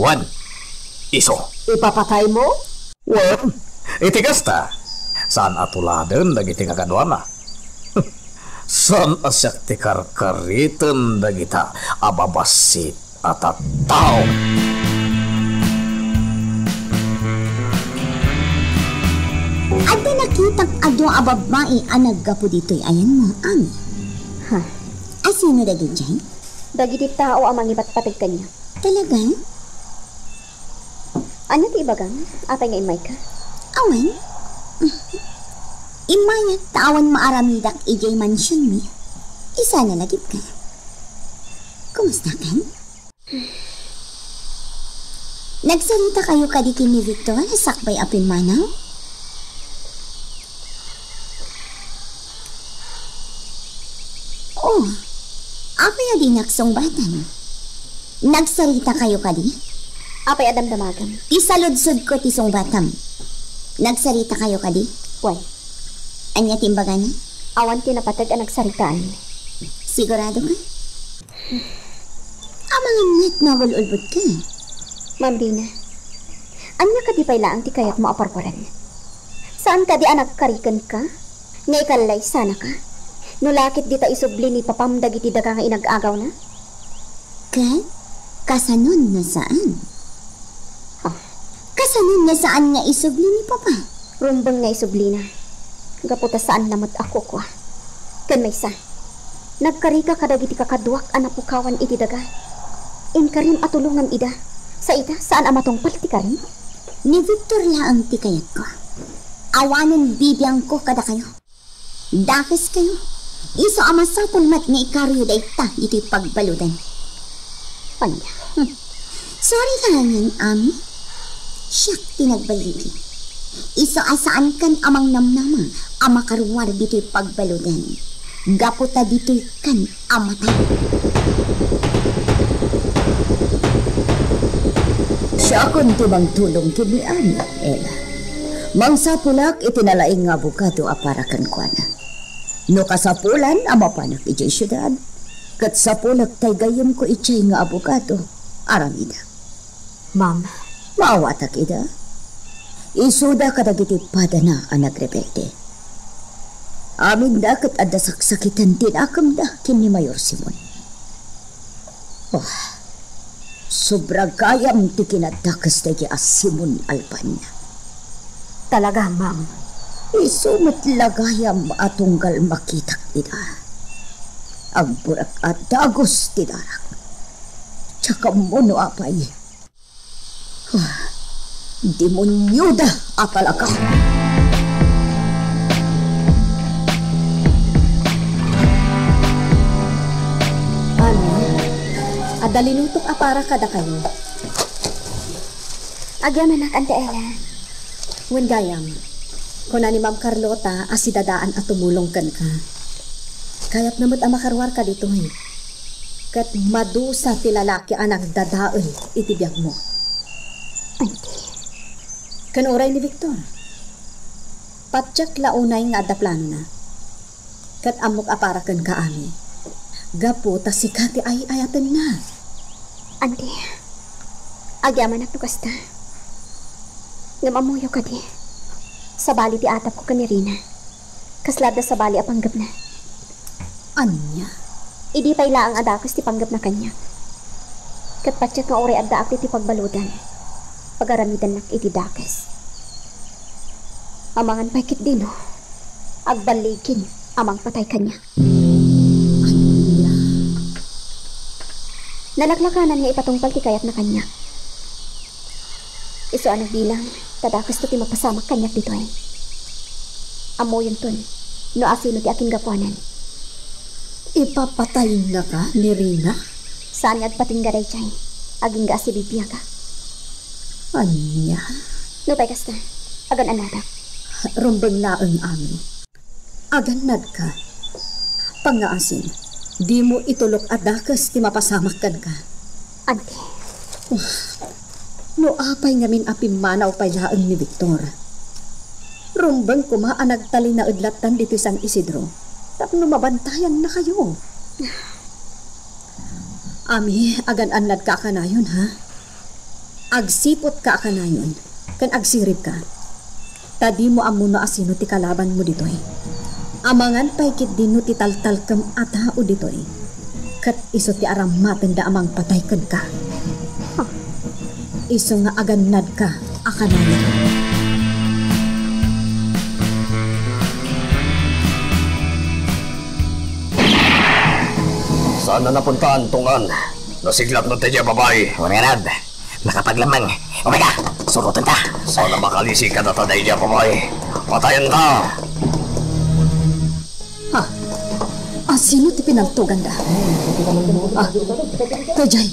Wen, isu. Ipapataymo? Wen, iti kasta, saan a tuladen dagiti kakaduana. Saan a siak ti karkariten dagita a babassit a tattao. Adda nakitak a dua a babbai a naggapu ditoy ayanmo, Ami. Ha? Asino dagiti? Dagiti tao a mangipatpateg kaniak. Talaga? Ania ti ibagam? Apay nga immayka? Awan. Immayak ta awan maaramidak idiay mansionmi. Isuna lagipka. Kumustakan? Nagsarita kayo kadi ken ni Victor sakbay a pimmanaw? Oh, apay a dinak sungbatan? Nagsarita kayo kadi? Apay a damdamagam? Ti saludsodko ti sungbatam. Nagsarita kayo kadi? Wen. Ania ti imbagana? Awan ti napateg a nagsaritaanmi. Sigurado ka? Amangan met no agul-ulbodka. Ma'am Rina, ania kadi pay laeng ti kayatmo a parparan? Saan kadi a nagkari kenka? Nga ikallay sanaka? No la ket dita isubli ni papam dagiti daga nga inag-agawna? Ket kasanon no saan? Ah. Kasanon no saan nga isubli ni papa? Rumbeng nga isublina. Gapu ta saanna met a kukua. Ken maysa, nagkarika kadagiti kakaduak a napukawan iti daga. Inkarim a tulongam ida. Sa ita, saan a matungpal ti karim? Ni Victor laeng ti kayatko. Awanen bibiangko kadakayo. Dakeskayo. Isu a masapul met nga ikaruyo dayta iti pagbaludan. Ania? Hmm. Sorry ka ngan, Ami. Siak ti nagbaligi. Isu a saankan a mangnamnama a makaruar ditoy pagbaludan. Gapu ta ditoy kan a matay. Siakon ti mangtulong ken ni Ami, Ella. Mangsapulak iti nalaing nga abogado a para kenkuana. No kasapulan a mapanak idiay siudad, ket sapulek tay gayyemko idiay nga abogado, aramidak. Ma'am. Maawatak ida. Isuda kadagiti padana a nagrebelde. Aminda ket adda saksakiten ti nakemda ken ni Mayor Simon. Oh, sobra gayam ti kinadakes daydi a Simon Albania. Talaga, ma'am. Isu met la gayam a tunggal makitak ida. Agburek a dagus ti darak. Diak ammo no apay. Ah, demonioda a talaga. Ano? Adda linutok a para kadakayo. Agyamanak, Auntie Ella. Wen gayam, kuna ni Ma'am Carlota a sidadaan a tumulong kenka. Kayatna met a makaruarka ditoy. Ket madusa ti lalaki a nagdadael iti biagmo. Auntie. Ken uray ni Victor. Patiek la unay nga adda planona. Ket ammok a para kenka, Ami. Gapu ta sika ti ay-ayatenna. Auntie, agyamanak no kasta. Ngem ammoyo kadi, sabali ti atapko ken ni Rina. Kasla adda sabali a panggepna. Ania? Idi pay laeng a dakes ti panggepna kaniak. Ket patiek nga uray addaak iti pagbaludan, pagaramidennak iti dakes. Amangan pay ketdino, agballigin a mangpatay kaniak. Ania? Nalaklakanan nga ipatungpal ti kayatna kaniak. Isu a nagbilang, ta dakesto ti mapasamak kaniak ditoy. Ammoyonton no asino ti akinggapuanan. Ipapataynaka ni Rina? Saan nga agpatingga daydiay, agingga a sibibiagak. Ania? Nupay kasta, agan-annadak. Rumbeng laeng, Ami. Agannadka. Pangngaasim, dimo itulok a dakes ti mapasamak kenka. Auntie. No apay ngamin a pimmanaw pay laeng ni Victor. Rumbeng koma a nagtalinaed lattan ditoy San Isidro tapno mabantayannakayo. Ami, agan-annadka a kanayon, ha? Agsiputka a kanayon, ken agsiribka. Ta dimo ammo no asino ti kalabanmo ditoy. Amangan pay ketdi no ti taltalkem a tao ditoy, ket isu ti aramatenda a mangpatay kenka. Isu nga agannadka a kanayon. Saan a napuntaan, Tong-an? Nasiglat met daydiay a babai. Wen ngarud, makapaglemmeng. Umay ka, surotenta. Saan a makalisi kadata daydiay a babai. Patayenta. Ha? Asino ti pinaltoganda? Ah, daydiay.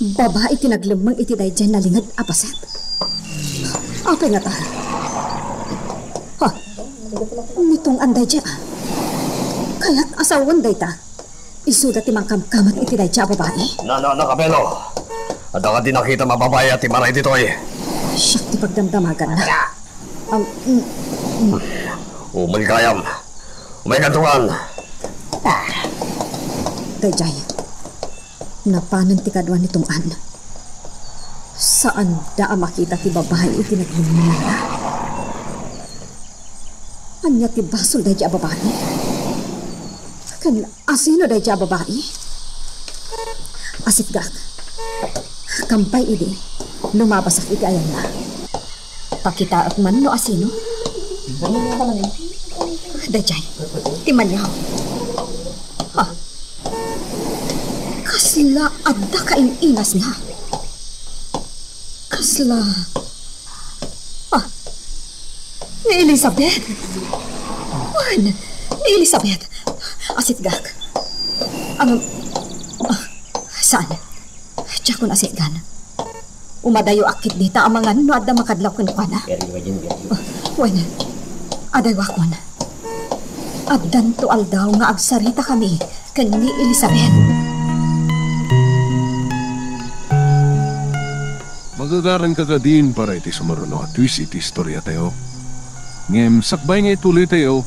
Babai ti naglemmeng iti daydiay nalinged a paset. Apay ngata? Ha? Ni Tong-an daydiay, ah. Kayat a sawen dayta. Isuda ti mangkamkamot iti daydiay a babai. Na, na, na, Kapelo. Adda kadi nakitam a babai a timaray ditoy? Siak ti pagdamdamaganna. Am, mm, mm. Umay gayam. Umay ka, Tong-an. Ah. Daydiay. Napanen ti kadua ni Tong-an. Saanda a makita ti babai iti naglemmengna. Ania ti basol daydiay a babai? Ken asino daydiay a babai? Asitgak. Kampay idi, lumabasak iti ayanna. Pakitaek man no asino. Daydiay, ti maniaw. Ha? Kasla adda kain-inasna. Kasla, ah, ni Elizabeth. Wen, ni Elizabeth. Asitgak. Ang, ah, saan? Diakon asitgan. Umadayoak ketdi ta amangan no adda makadlaw kenkuana. Very well, very well. Oh, wen, adaywakon. Addanto aldaw nga agsaritakami ken ni Elizabeth. Magagaranka kadin para iti sumaruno a twist iti istoriatayo. Ngem sakbay nga ituloytayo,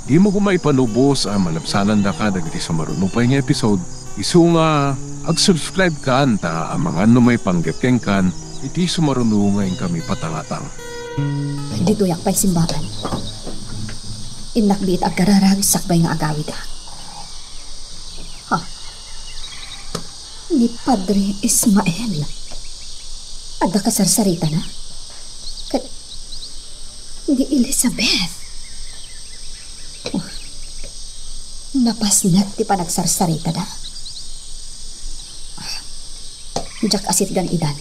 dimo koma ipalubos a malabsanandaka dagiti sumaruno pay nga episode, isu nga ag-subscribe kan ta amangan no maipanggep kenkan iti sumaruno nga inkami patangatang. Ditoyak pay simbagan. Innak biit agkararag sakbay nga agawida. Ha? Ni Padre Ismael. Adda kasarsaritana? Ket ni Elizabeth. Oh. Napasnek ti panagsarsaritada. Diak asitgan idan.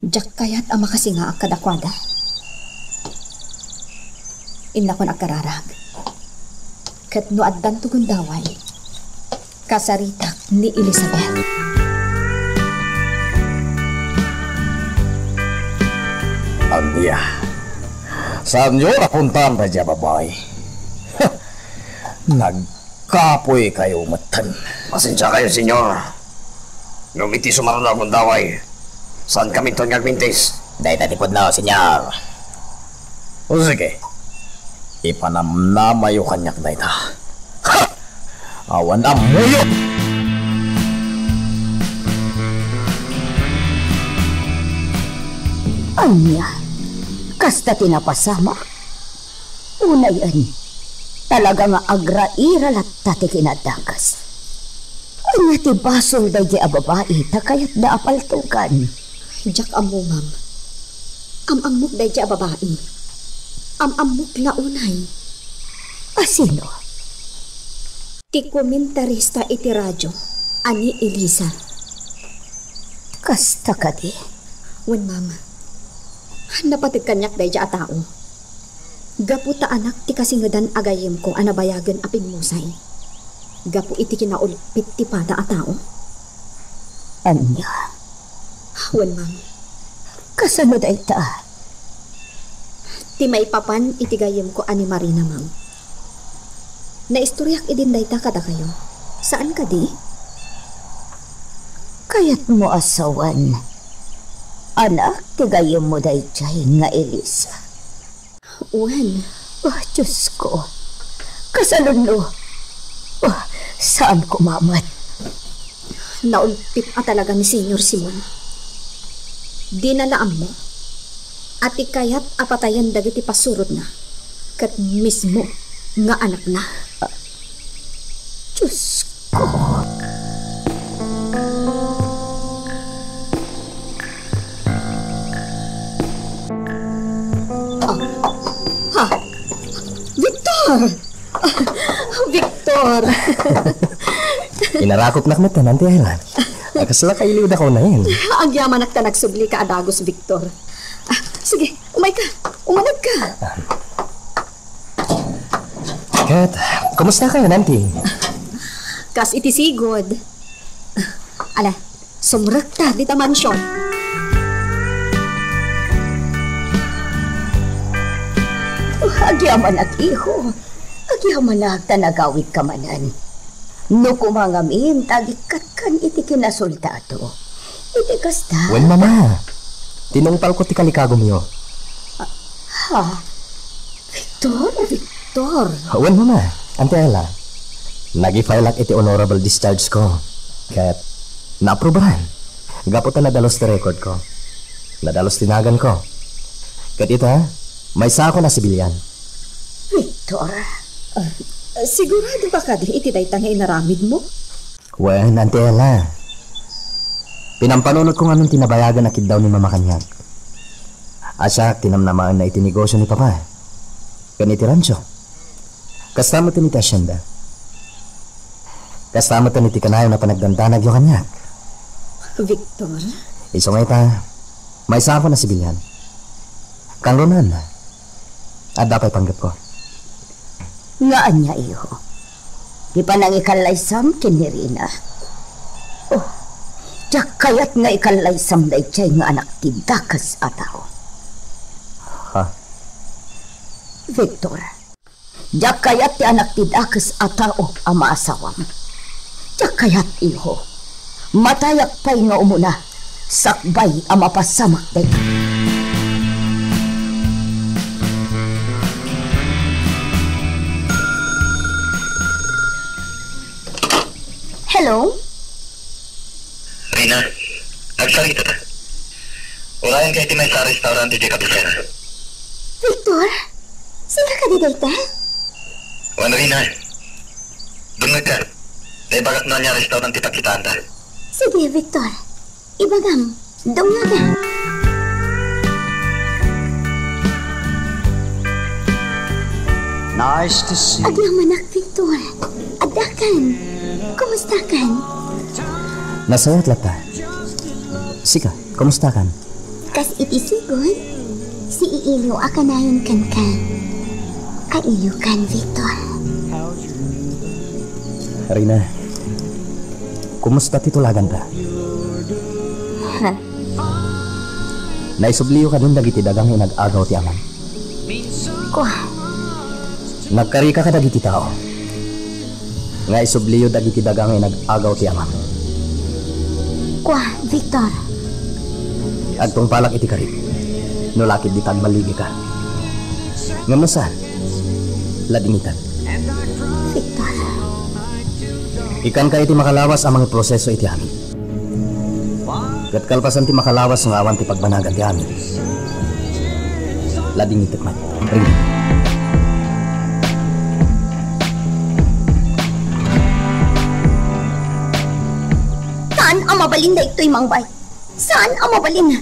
Diak kayat a makasingaak kadakuada. Innakon agkararag. Ket no addanto gundaway, kasaritak ni Elizabeth. Ania? Saanyo napuntaan daydiay a babai? Nagkapoykayo metten. Pasensiakayo, Señor. Ngem iti sumaruno a gundaway, saankaminton nga agmintis. Dayta ti pudno, Señor. O sige, ipanamnamayo kaniak dayta. Ha! Awan ammoyo! Ania? Kasta ti napasamak? Unayen, talaga nga agraira latta ti kinadakes. Ania ti basol daydiay a babai ta kayatda a paltogan? Diak ammo, ma'am. Am-ammok daydiay a babai. Am-ammok la unay. A sino? Ti komentarista iti radio a ni Elisa. Kasta kadi? Wen, ma'am. Napateg kaniak daydiay a tao. Gapu ta anak ti kasingedan a gayyemko a nabayagen a pigmusay. Gapu iti kinaulpit ti pada a tao. Ania? Wen, ma'am. Kasano dayta? Ti maipapan iti gayyemko a ni Marina, ma'am. Naistoriak idin dayta kadakayo. Saan kadi? Kayatmo a sawen, anak ti gayyemmo daydiay nga Elisa? Wen. Oh, Diosko. Kasalunno. Oh, saan koma met. Naulpit a talaga ni Señor Simon. Dina la ammo a ti kayat a patayen dagiti pasurotna ket mismo nga anakna. Diyos ko. Ah, ha? Victor! Victor! Inarakopnak met, Auntie Ella. Kasla kailiwda kaw nayen. Agyamanak ta nagsublika a dagus, Victor. Ah, sige, umayka. Umanegka. Ket, kumusta kayo, Auntie? Kas iti sigud. Ala, sumrekta dita mansion. Oh, agyamanak, iho. Agyamanak ta nagawidka manen. No koma ngamin ta agikkatkan iti kinasoldado. Iti kasta. Wen, Mama. Tinungpalko ti kalikagumyo. Ah, ha? Victor? Victor? Wen, Mama. Auntie Ella, nag-i-file-ak iti honorable discharge ko. Ket naaprubaran. Gapu ta nadalus ti record ko. Nadalus ti nagan ko. Ket ita, maysa ako a sibilian. Victor, ah, sigurado ka kadi iti dayta nga inaramid mo? Wen, Auntie Ella. Pinampanunot ko ngamin ti nabayagan a kiddaw ni Mama kaniak. A siak ti namnamaenna iti negosio ni Papa. Ken iti rancho. Kasta met iti hacienda. Kasta met iti kanayon a panagdandanagyo kaniak. Victor? Isu nga ita, maysa ako a sibilian. Kangrunaan, adda pay panggepko. Nga ania, iho? Ti panangikallaysam ken ni Rina? Oh, diak kayat nga ikallaysam daydiay nga anak ti dakes a tao. Ha? Victor, diak kayat ti anak ti dakes a tao a maasawam. Diak kayat, iho. Matayak pay nga umuna, sakbay a mapasamak dayta. Hello? Rina, agsarita ta. Urayen ka iti maysa a restaurant iti Kabisera. Victor? Sika kadi dayta? Wen, Rina. Dumngegka. Naibagak no ania a restaurant ti pakitaanta. Sige, Victor. Ibagam. Dumngegka. Nice to see you. Agyamanak, Victor. Addakan. Kumustakan? Nasayaat latta. Sika, kumustakan? Kas iti sigud, siiliw a kanayon kenka. Ailiwkan, Victor. Rina, kumusta ti tulaganta? Ha? Naisubliyo kadin dagiti daga nga inag-agaw ti amam? Kua. Nagkarika kadagiti tao nga isubliyo dagiti daga nga inag-agaw ti amam. Kua, Victor. Agtungpalak iti karik no lakip dita agballigika. Ngem no saan, ladingitan. Victor. Ikkanka iti makalawas a mangiproseso iti amin. Ket kalpasan ti makalawas nga awan ti pagbanagan ti amin, ladingitek met. Ring. Saan a mabalin daytoy, Mangbay? Saan a mabalin?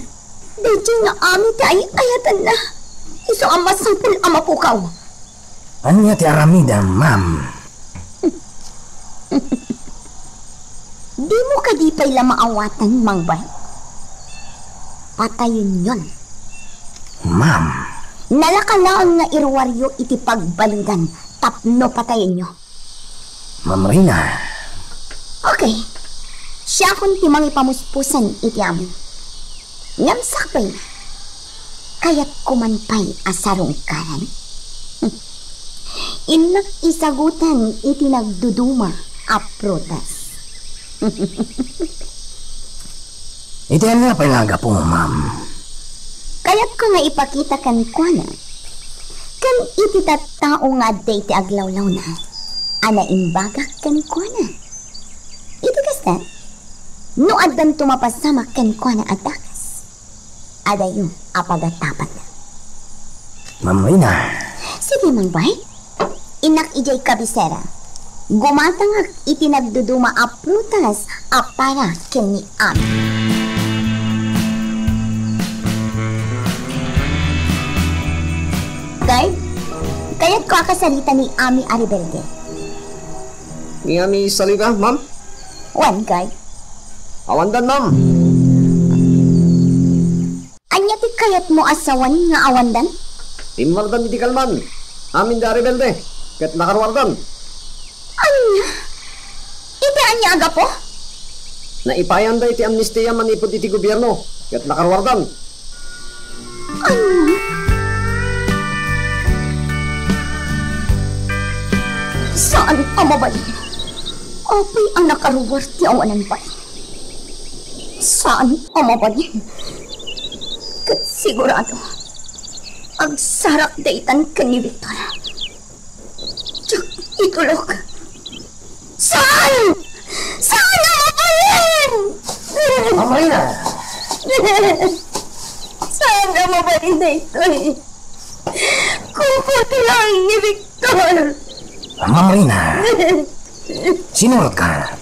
Daytoy nga amin ti ay-ayatenna. Isu a masapul a mapukaw. Ania ti aramidem, ma'am? Dimo kadi pay la maawatan, Mangbay? Patayenyon. Ma'am. Nalaka laeng nga iruaryo iti pagbaludan tapno patayenyo. Ma'am Rina. Okay. Siakon ti mangipamuspusan iti amin. Ngem sakbay, kayatko man pay a sarungkaran. Innak isagutan iti nagduduma a prutas. Iti ania pay nga gapu, ma'am? Kayatko nga ipakita kenkuana ken iti tattao nga adda iti aglawlawna a naimbagak kenkuana. Iti kasta, no addanto mapasamak kenkuana a dakes, adayo a pagatapatna. Ma'am Rina. Sige, Mangbay. Innak idiay kabisera. Gumatangak iti nagduduma a prutas a para ken ni Ami. Guard, kayatko a kasarita ni Ami a rebelde. Ni Ami Saliba, ma'am? Wen, guard. Awandan, ma'am. Ania ti kayatmo a sawen nga awandan? Immardan iti kalman. Amin da a rebelde, ket nakaruardan. Ania? Iti ania a gapu? Naipayanda iti amnestia manipud iti gobierno, ket nakaruardan. Ania? Saan a mabalin. Apay a nakaruar ti awanan pay. Saan a mabalin. Ket sigurado, agsarak daytan ken ni Victor. Diak itulok. Saan? Saan a mabalin? Ma'am Marina! Saan a mabalin daytoy? Kukuti lang ni Victor. Ma'am Marina! Sinurotka.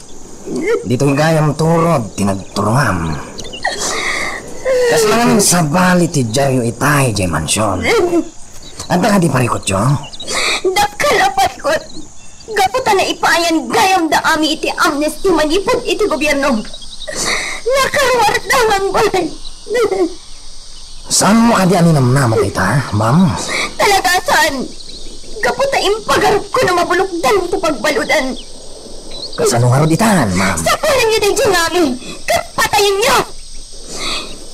Ditoy gayam turod ti nagturongam. Kasla ngamin sabali ti diario itay diay mansion. Adda kadi parikutyo? Dakkel a parikut. Gapu ta naipayan gayam da Ami iti amnesty manipud iti gobierno. Nakaruarda man pay. Saanmo kadi a ninamnama dayta, ma'am? Talaga saan. Gapu ta impagarupko no mabulokdan ti pagbaludan. Kasano ngarud itan, ma'am? Sapulenyo daydiay nga Ami, ket patayenyo!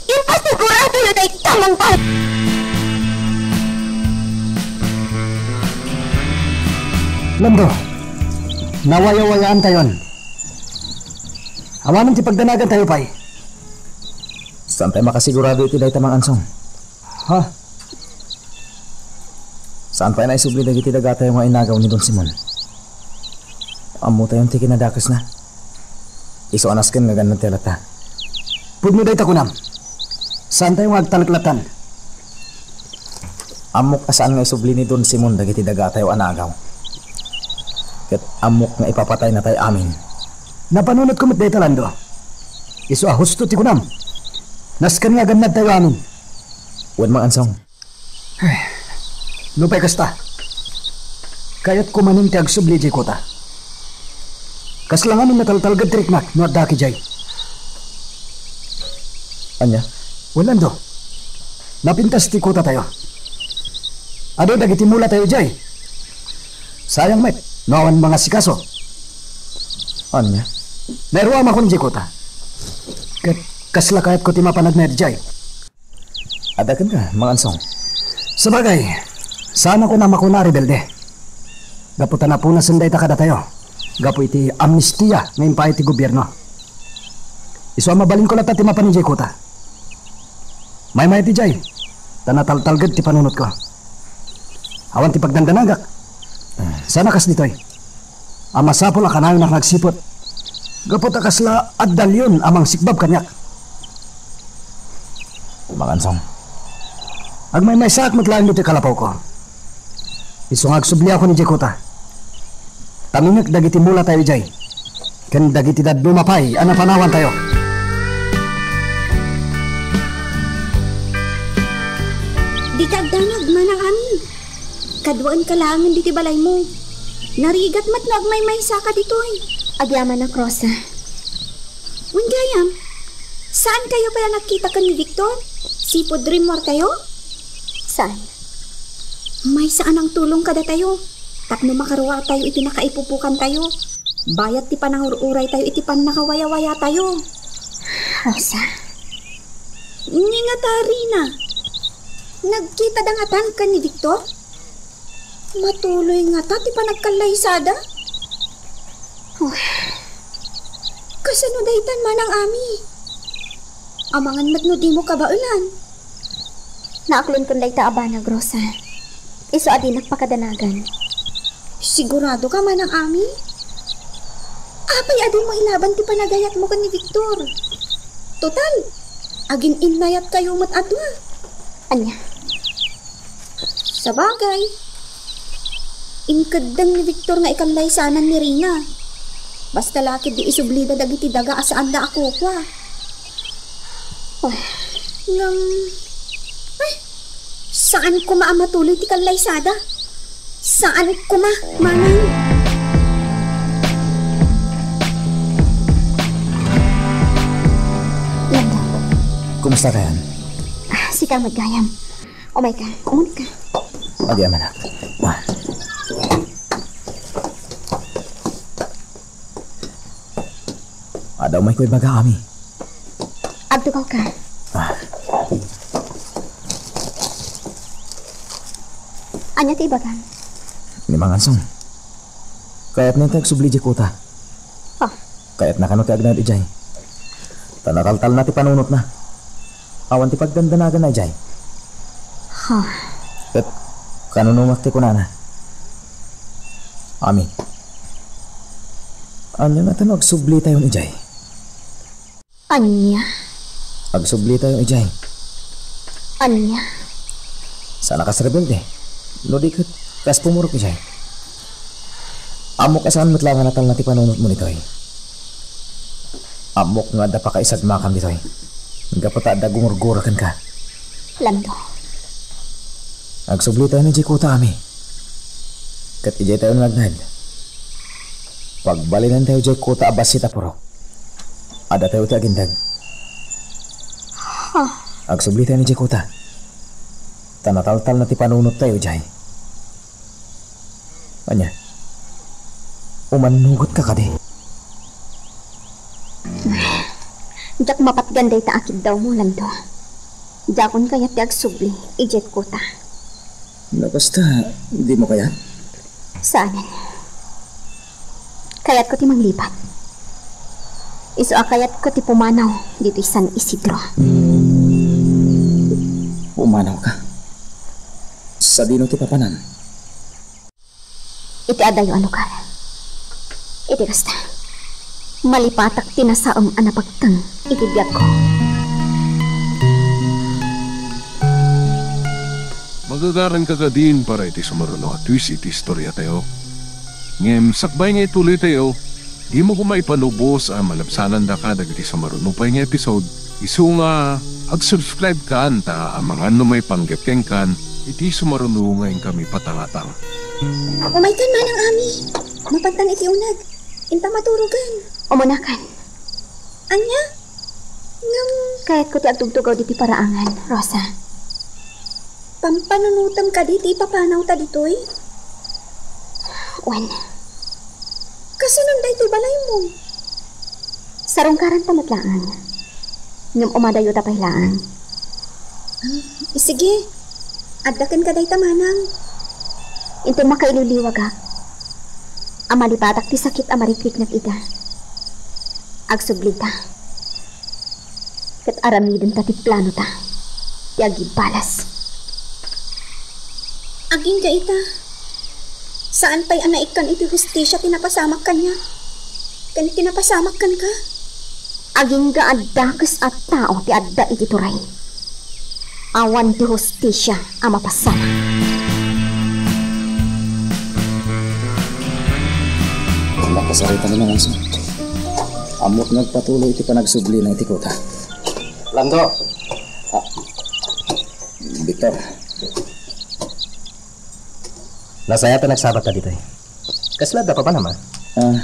Impasiguradoyo dayta, Mangpal! Lando, nawayawayaantayon. Awanen ti pagdanagantayo pay. Saantay makasigurado iti dayta, Mang Ansong. Ha? Saan pay naisubli dagiti dagatayo nga inagaw ni Don Simon? Ammotayon ti kinadakesna. Isu a nasken nga gannad ti alatta. Pudno dayta kunam. Saantayo nga agtalek lattan. Ammok a saan nga isubli ni Don Simon dagiti dagatayo a naagaw. Ket ammok nga ipapataynatay amin. Napanunotko met dayta, Lando. Isu a husto ti kunam. Nasken nga gannadtayo amin. Wen, Mang Ansong. Ay, nupay kasta, kayatko manen ti agsubli idiay kuta. Kasla ngamin nataltalged ti riknak no addaak idiay. Ania? Wen, Lando, napintas ti kutatayo. Adu dagiti mulatayo idiay. Sayang met no awan mangasikaso. Ania? Nairuamakon idiay kuta. Ket kasla kayatko ti mapan agnaed idiay. Adda kenka, Mang Ansong? Sabagay, saan a kunam a kuna a rebelde. Gapu ta napunasen dayta kadatayo, gapu iti amnestia nga impaay ti gobierno. Isu a mabalinko latta ti mapan idiay kuta. Maymayat idiay, ta nataltalged ti panunotko. Awan ti pagdandanagak. Saan a kas ditoy. A masapul a kanayonak nga agsiput. Gapu ta kasla adda leon a mangsikbab kaniak. Mang Ansong. Agmaymaysaak met laeng ditoy kalapawko. Isu nga agsubliakon idiay kuta. Taminek dagiti mulatayo idiay. Ken dagiti dadduma pay a napanawantayo. Dika agdanag, Manang Ami. Kaduaenka laengen ditoy balaymo. Narigat met no agmaymaysaka ditoy. Agyamanak, Rosa. Wen gayam, saankayo pay a nagkita ken ni Victor? Sipud rimmuartayo? Saan? Maysa a nangtulong kadatayo tapno makaruartayo iti nakaipupokantayo. Bayat ti panangur-uraytayo iti pannakawayawayatayo. Rosa. Ngata, Rina, nagkitada ngatan ken ni Victor? Matuloy ngata ti panagkallaysada? Uy. Kasano daytan, Manang Ami? Amangan met no dimo kabaelan. Naaklonko dayta a banag, Rosa. Isu a dinak pakadanagan. Sigurado ka, Manang Ami? Apay a dimo ilaban ti panagayatmo ken ni Victor? Total, agin-innayatkayo met a dua. Ania? Sabagay. Inkeddeng ni Victor nga ikallaysanan ni Rina. Basta la ketdi isublida dagiti daga a saanda a kukua. Ah, ngem, ah, saan koma a matuloy ti kallaysada. Saan koma, manang. Lando. Kumusta kayan? Ah, sika met gayam. Umayka, umayka. Adi, amanak. Ah. Adda umayko ibaga, Ami. Agtugawka. Ah. Ania ti ibagam? Ni Mangansong. Kayatna ti agsubli diay kuta. Ah. Kayatna kano ti agnaed idiay. Ta nataltalna ti panunotna. Awan ti pagdandanaganna idiay. Ha. Ket kanunumak ti kunana. Ami. Ania ngata no agsublitayon idiay? Ania? Agsublitayon idiay. Ania? Saan a kas rebelde. No di ket, kas pumurot idiay. Ammok a saan met la nga natalna ti panunotmo ditoy. Ammok nga adda pakaisagmakam ditoy. Gapu ta adda gumurgura kenka. Lando. Agsublitayon idiay kuta, Ami. Ket idiay tayon nga agnaed. Pagbalinentayo diay kuta a bassit a purok. Addatayo ti agindeg. Ha? Agsublitayon idiay kuta. Ta nataltalna ti panunottayo idiay. Ania? Umannugotka kadi? Diak mapatgan dayta a kiddawmo, Lando. Diakon kayat ti agsubli idiay kuta. No kasta, dimo kayat? Saanen. Kayatko ti manglipat. Isu a kayatko ti pumanaw ditoy San Isidro. Pumanawka? Sadino ti papanam? Iti adayo a lugar. Iti kasta, malipatak ti nasaem a napagteng iti biagko. Magagaranka kadin para iti sumaruno a twist iti istoriatayo. Ngem sakbay nga ituloytayo, dimo koma ipalubos a malabsanandaka dagiti sumaruno pay nga episode. Isu nga ag-subscribekan ta amangan no maipanggep kenkan iti sumaruno nga inkami patangatang. Umaykan, Manang Ami. Mapantan iti uneg. Inta maturogen. Umunakan. Ania? Ngem kayatko ti agtugtugaw ditoy paraangan, Rosa. Pampanunotem kadi ti ipapanawta ditoy? Wen. Kasano daytoy balaymo? Sarungkaranta met laeng. Ngem umadayota pay laeng. Ah, sige. Adda kenka dayta, Manang. Inton makailiwliwagak a malipatak ti sakit a marikriknak ida, agsublita. Ket aramidenta ti planota ti agibalas. Agingga ita, saan pay a naikkan iti hustisia ti napasamak kaniak ken ti napasamak kenka? Agingga a dakes a tao ti adda iti turay. Awan ti hustisia a mapasamak. Nakasarita ni Mangansong. Ammok nga agpatuloy iti panagsublina iti kuta. Lando! Ah, Victor. Nasayaat a nagsabatka ditoy. Kasla adda papanam? Ah,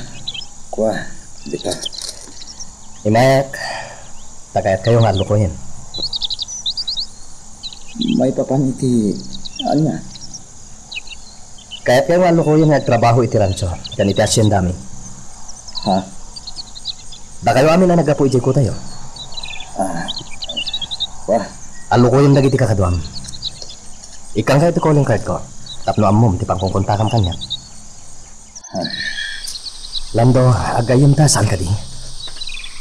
kua, Victor. Imayak, ta kayatkayo nga allukoyen. Maipapan iti ania? Kayatkayo nga allukoyen nga agtrabaho iti rancho ken iti haciendami. Ha? Dakayo amin a naggapu idiay kutayo. Ah. Wa. Allukoyem dagiti kakaduam. Ikkangkayo ti calling cardko tapno ammom ti pangkonkontakam kaniak. Ha. Lando, aggayyem ta, saan kadi?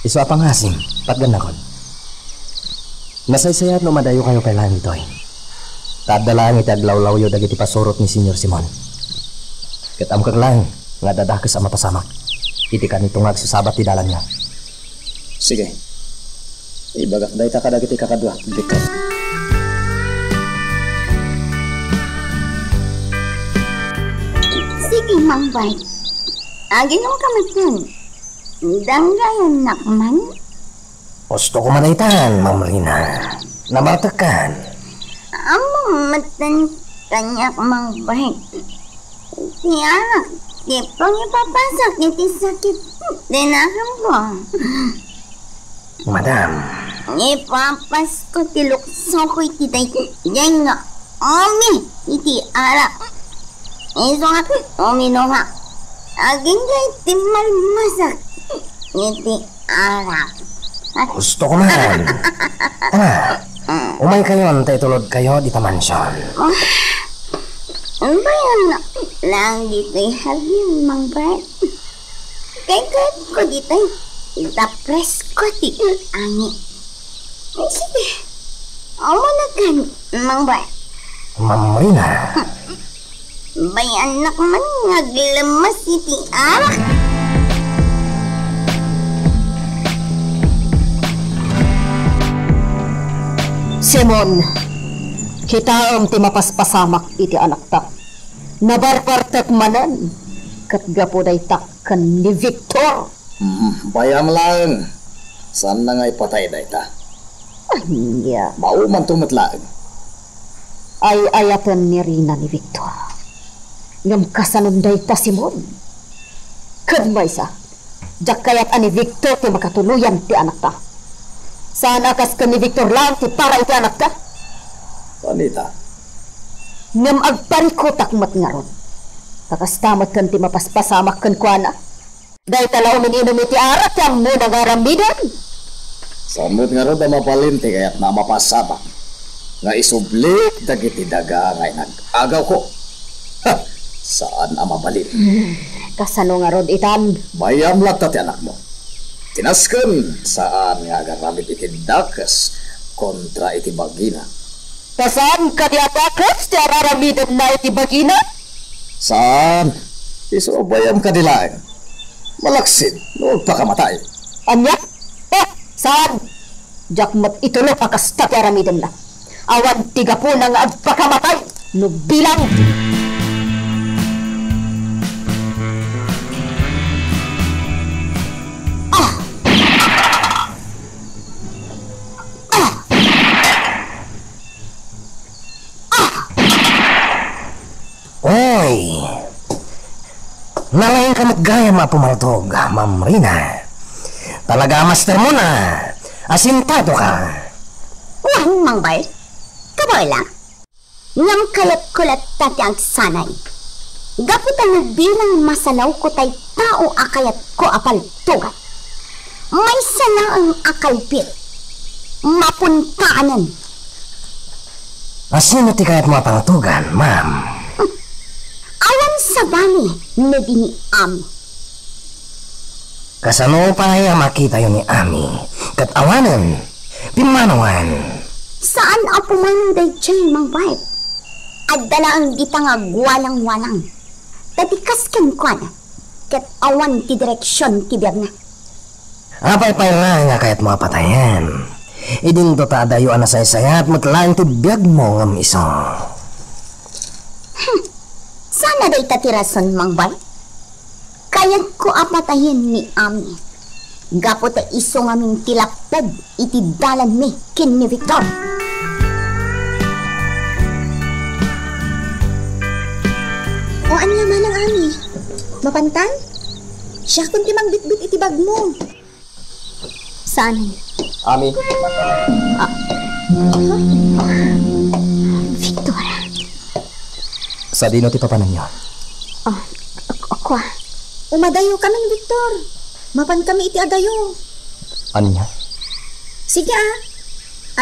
Isu a pangasim, patgannakon. Nasaysayaat no madayokayo pay laeng ditoy. Ta adda laeng iti aglawlawyo dagiti pasurot ni Señor Simon. Ket ammok laeng nga adda dakes a mapasamak iti kanito nga agsasabat ti dalanyo. Sige. Ibagak dayta kadagiti kakaduak, Victor. Bay, aginom ka met. Danggayannak man. Gusto ko madaytan, Ma'am Rina. Nabartekkan. Ammom metten kaniak, Mangbay. Ti arak ti pangipapasak iti sakit ti naganko. Madam. Ipapasko ti luksoko iti daydiay nga umi iti arak. Isu nga uminuma. Agingga iti malmasak iti arak. Gusto ko man. Tara, umaykayon ta itulodkayo dita mansion. Bayan lang ditoy hagin, Mangbay. Kay kayatko ditoy, ita presko ti angin. Sige, umuna kan, Mangbay. Ma'am Rina. Bayannak man nga aglemmes iti arak. Simon, kitaem ti mapaspasamak iti anakta. Nabarbartek manen ket gapu dayta ken ni Victor. Mm, bayam laeng. Saanna nga ipatay dayta. Ania? Maumanto met laeng. Ay-ayaten ni Rina ni Victor. Ngem kasanon dayta, Simon? Ken maysa, diak kayat a ni Victor ti makatuloyan ti anakta. Saan a kas ken ni Victor laeng ti para iti anakta? Anita? Ngem agparikutak met ngarud. Ta kasta met ken ti mapaspasamak kenkuana. Dayta la umin-inum iti arak ti ammona nga aramiden. Saan met ngarud a mabalin ti kayatna a mapasamak nga isubli dagiti daga nga inag-agawko? Ha! Saan a mabalin. Kasano ngarud itan? Bayam latta ti anakmo. Ti nasken, saan nga agaramid iti dakes kontra iti bagina. Ta saan kadi a dakes ti araramidenna iti bagina? Saan. Isu a bayam kadi laeng. Malaksid no agpakamatay. Ania? Oh, saan? Diak met itulok a kasta ti aramidenna. Awan ti gapuna nga agpakamatay no bilang. Ah! Ah! Ah! Oy! Nalaingka met gayam a pumartog, Ma'am Rina. Talaga a mastermona. Asintado ka. Wen, Mangbay. Kabaelan. Ngem kayatko latta ti agsanay. Gapu ta no bilang masanawko tay tao a kayatko a paltogan, maysa laeng a kalbil, mapuntaanen. A sino ti kayatmo a paltogan, ma'am? Awan sabali no di ni Ami. Kasano pay a makitayo ni Ami? Ket awanen, pimmanawan. Saan a pumanaw daydiay, Mangbay. Adda laeng dita nga agwalang-walang. Ta di kas kenkuana, ket awan ti direksion ti biagna. Apay pay laeng a kayatmo a patayen? Idinto ta adayo a nasaysayat met laeng ti biagmo ngem isu. Hmm. Saan a dayta ti rason, Mangbay? Kayatko a patayen ni Ami. Gapu ta isu ngamin ti lappeb iti dalanmi ken ni Victor. O ania manang, Ami? Mapantan? Siakon ti mangbitbit iti bagmo. Saan? Ami. Ah. Victor. Sadino ti papananyo? Ah, ak-, akua. Umadayo kamin, Victor. Mapan kami iti adayo. Ania? Sige, ah.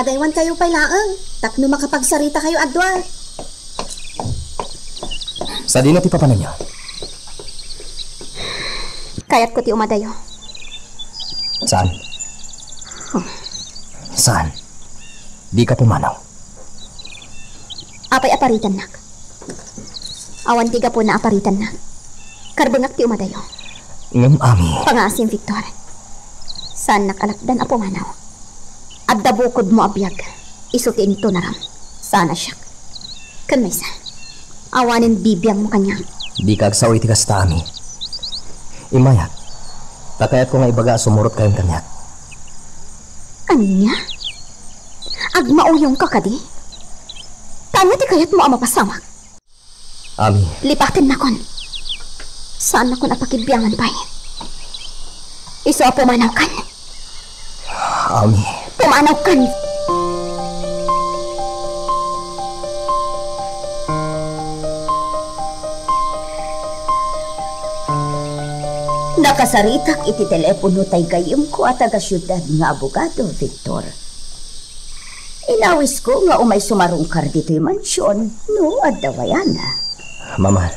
Adaywankayo pay laeng tapno makapagsarita kayo a dua. Sadino ti papananyo? Kayatko ti umadayo. Saan? Huh. Saan? Dika pumanaw. Apay a paritannak? Awan ti gapuna a paritannak. Karbengak ti umadayo. Ngem, Ami. Pangaasim, Victor. Saannak a lapdan a pumanaw. Adda bukodmo a biag. Isu ti intunaram. Saan a siak. Ken maysa. Awanen bibiangmo kaniak. Dika agsao iti kasta, Ami. Immayak, ta kayatko nga ibaga a sumurotkayon kaniak. Ania? Agmauyongka kadi? Ta ania ti kayatmo a mapasamak? Ami. Lipatennakon. Saannakon a pakibiangan pay. Isu a pumanawkan. Ami. Pumanawkan. Nakasaritak iti telepono tay gayyemko a taga-siudad nga abogado, Victor. Inawisko nga umay sumarungkar ditoy mansion no adda wayana. Mama.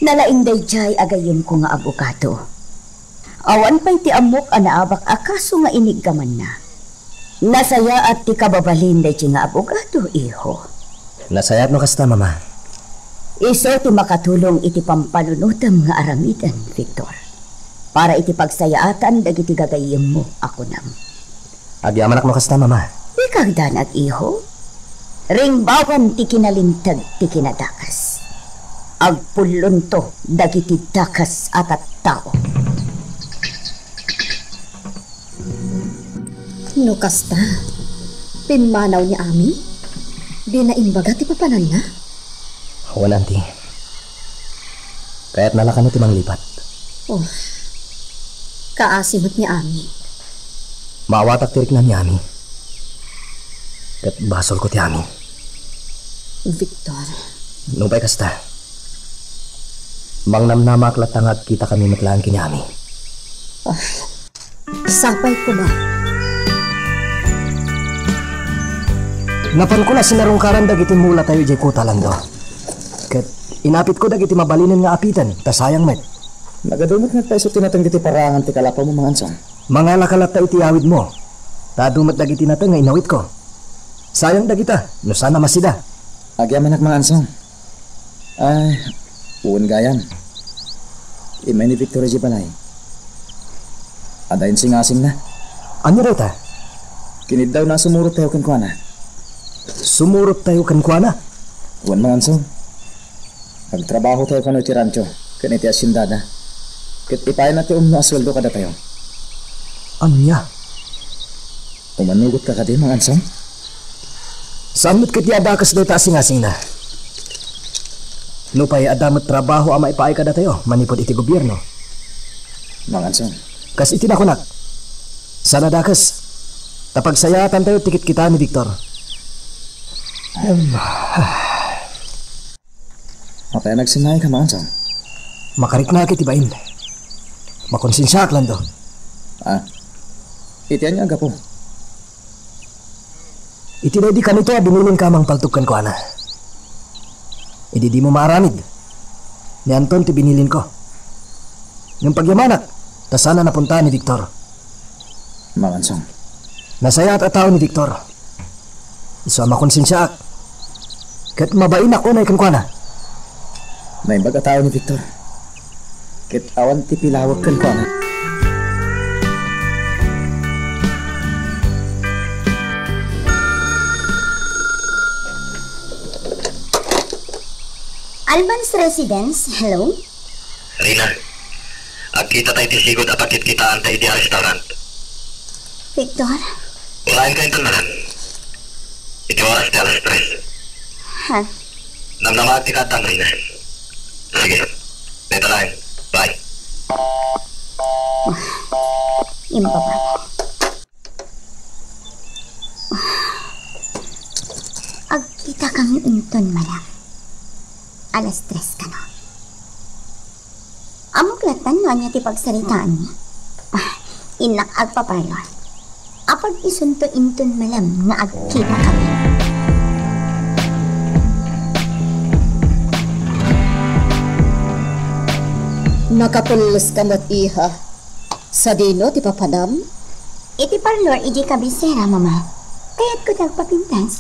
Nalaing daydiay a gayyemko nga abogado. Awan pay ti ammok a naabak a kaso nga iniggamanna. Nasayaat ti kababalin daydiay nga abogado, iho. Nasayaat no kasta, Mama. Isu ti makatulong iti pampanunotem nga aramiden, Victor, para iti pagsayaatan dagiti gagayyemmo a kunam. Agyamanak no kasta, Mama. Dika agdanag, iho. Ringbawan ti kinalinteg ti kinadakes. Agpullonto dagiti dakes a tattao. No kasta, pimmanaw ni Ami? Dina imbaga ti papananna? Wen, Auntie. Kayatna la kano ti manglipat. Oh, kaasi met ni Ami. Maawatak ti riknam ni Ami. Ket basolko ti Ami. Victor. Nupay kasta, mangnamnamaak latta nga agkitakami met laeng ken ni Ami. Oh, sapay koma. Napanko la sinarungkaran dagiti mulatayo idiay kuta, Lando. Ket inapitko dagiti mabalinen nga apiten, ta sayang met. Nagadu met nga agpaiso ti nateng ditoy paraangan ti kalapawmo, Mang Ansong. Mangalaka latta iti awidmo, ta adu met dagiti nateng nga inawitko. Sayang dagita, no saan a masida. Agyamanak, Mang Ansong. Ay, wen gayam. Immay ni Victor idiay balay. Adda insingasingna. Ania dayta? Kiniddawna a sumurottayo kenkuana. Sumurottayo kenkuana? Wen, Mang Ansong. Agtrabahotayo kano iti rancho ken iti haciendada. Ket ipaayna ti umno a sueldo kadatayo. Ania? Umanugotka kadi, Mang Ansong? Saan met ketdi a dakes dayta a singasingna. Nupay adda met trabaho a maipaay kadatayo manipud iti gobierno. Mang Ansong. Kas iti nakunak, saan a dakes. Ta pagsayaatantayo ti kitkita ni Victor. Em. Apay a nagsinnaika, Mang Ansong? Makariknaak iti bain. Makonsensiaak, Lando. Ah, iti ania a gapu? Iti daydi kanito a binilinka a mangpaltog kenkuana. Idi dimo maaramid, ni Anton ti binilinko. Ngem pagyamanak, ta saan a napunta ni Victor. Mang Ansong. Nasayaat a tao ni Victor. Isu a makonsensiaak. Ket mabainak unay kenkuana. Naimbag a tao ni Victor. Ket awan ti pilawek kenkuana. Alban's Residence, hello? Rina, agkitata iti sigud a pakitkitaanta idiay restaurant. Victor? Ulaenka inton malam. Iti oras ti alas tres. Ha? Namnamaak ti kaaddam, Rina. Sige. Dayta laeng. Bye. Imbaba. Agkitakami inton malam. Alas tres kano. Ammok latta no ania ti pagsaritaanmi. Ah, innak agpaparlor. Apag-isunto inton malam nga agkitakami. Nakapulloska met, iha. Sadino ti papanam? Iti parlor idiay kabisera, Mama. Kayatko ti agpapintas.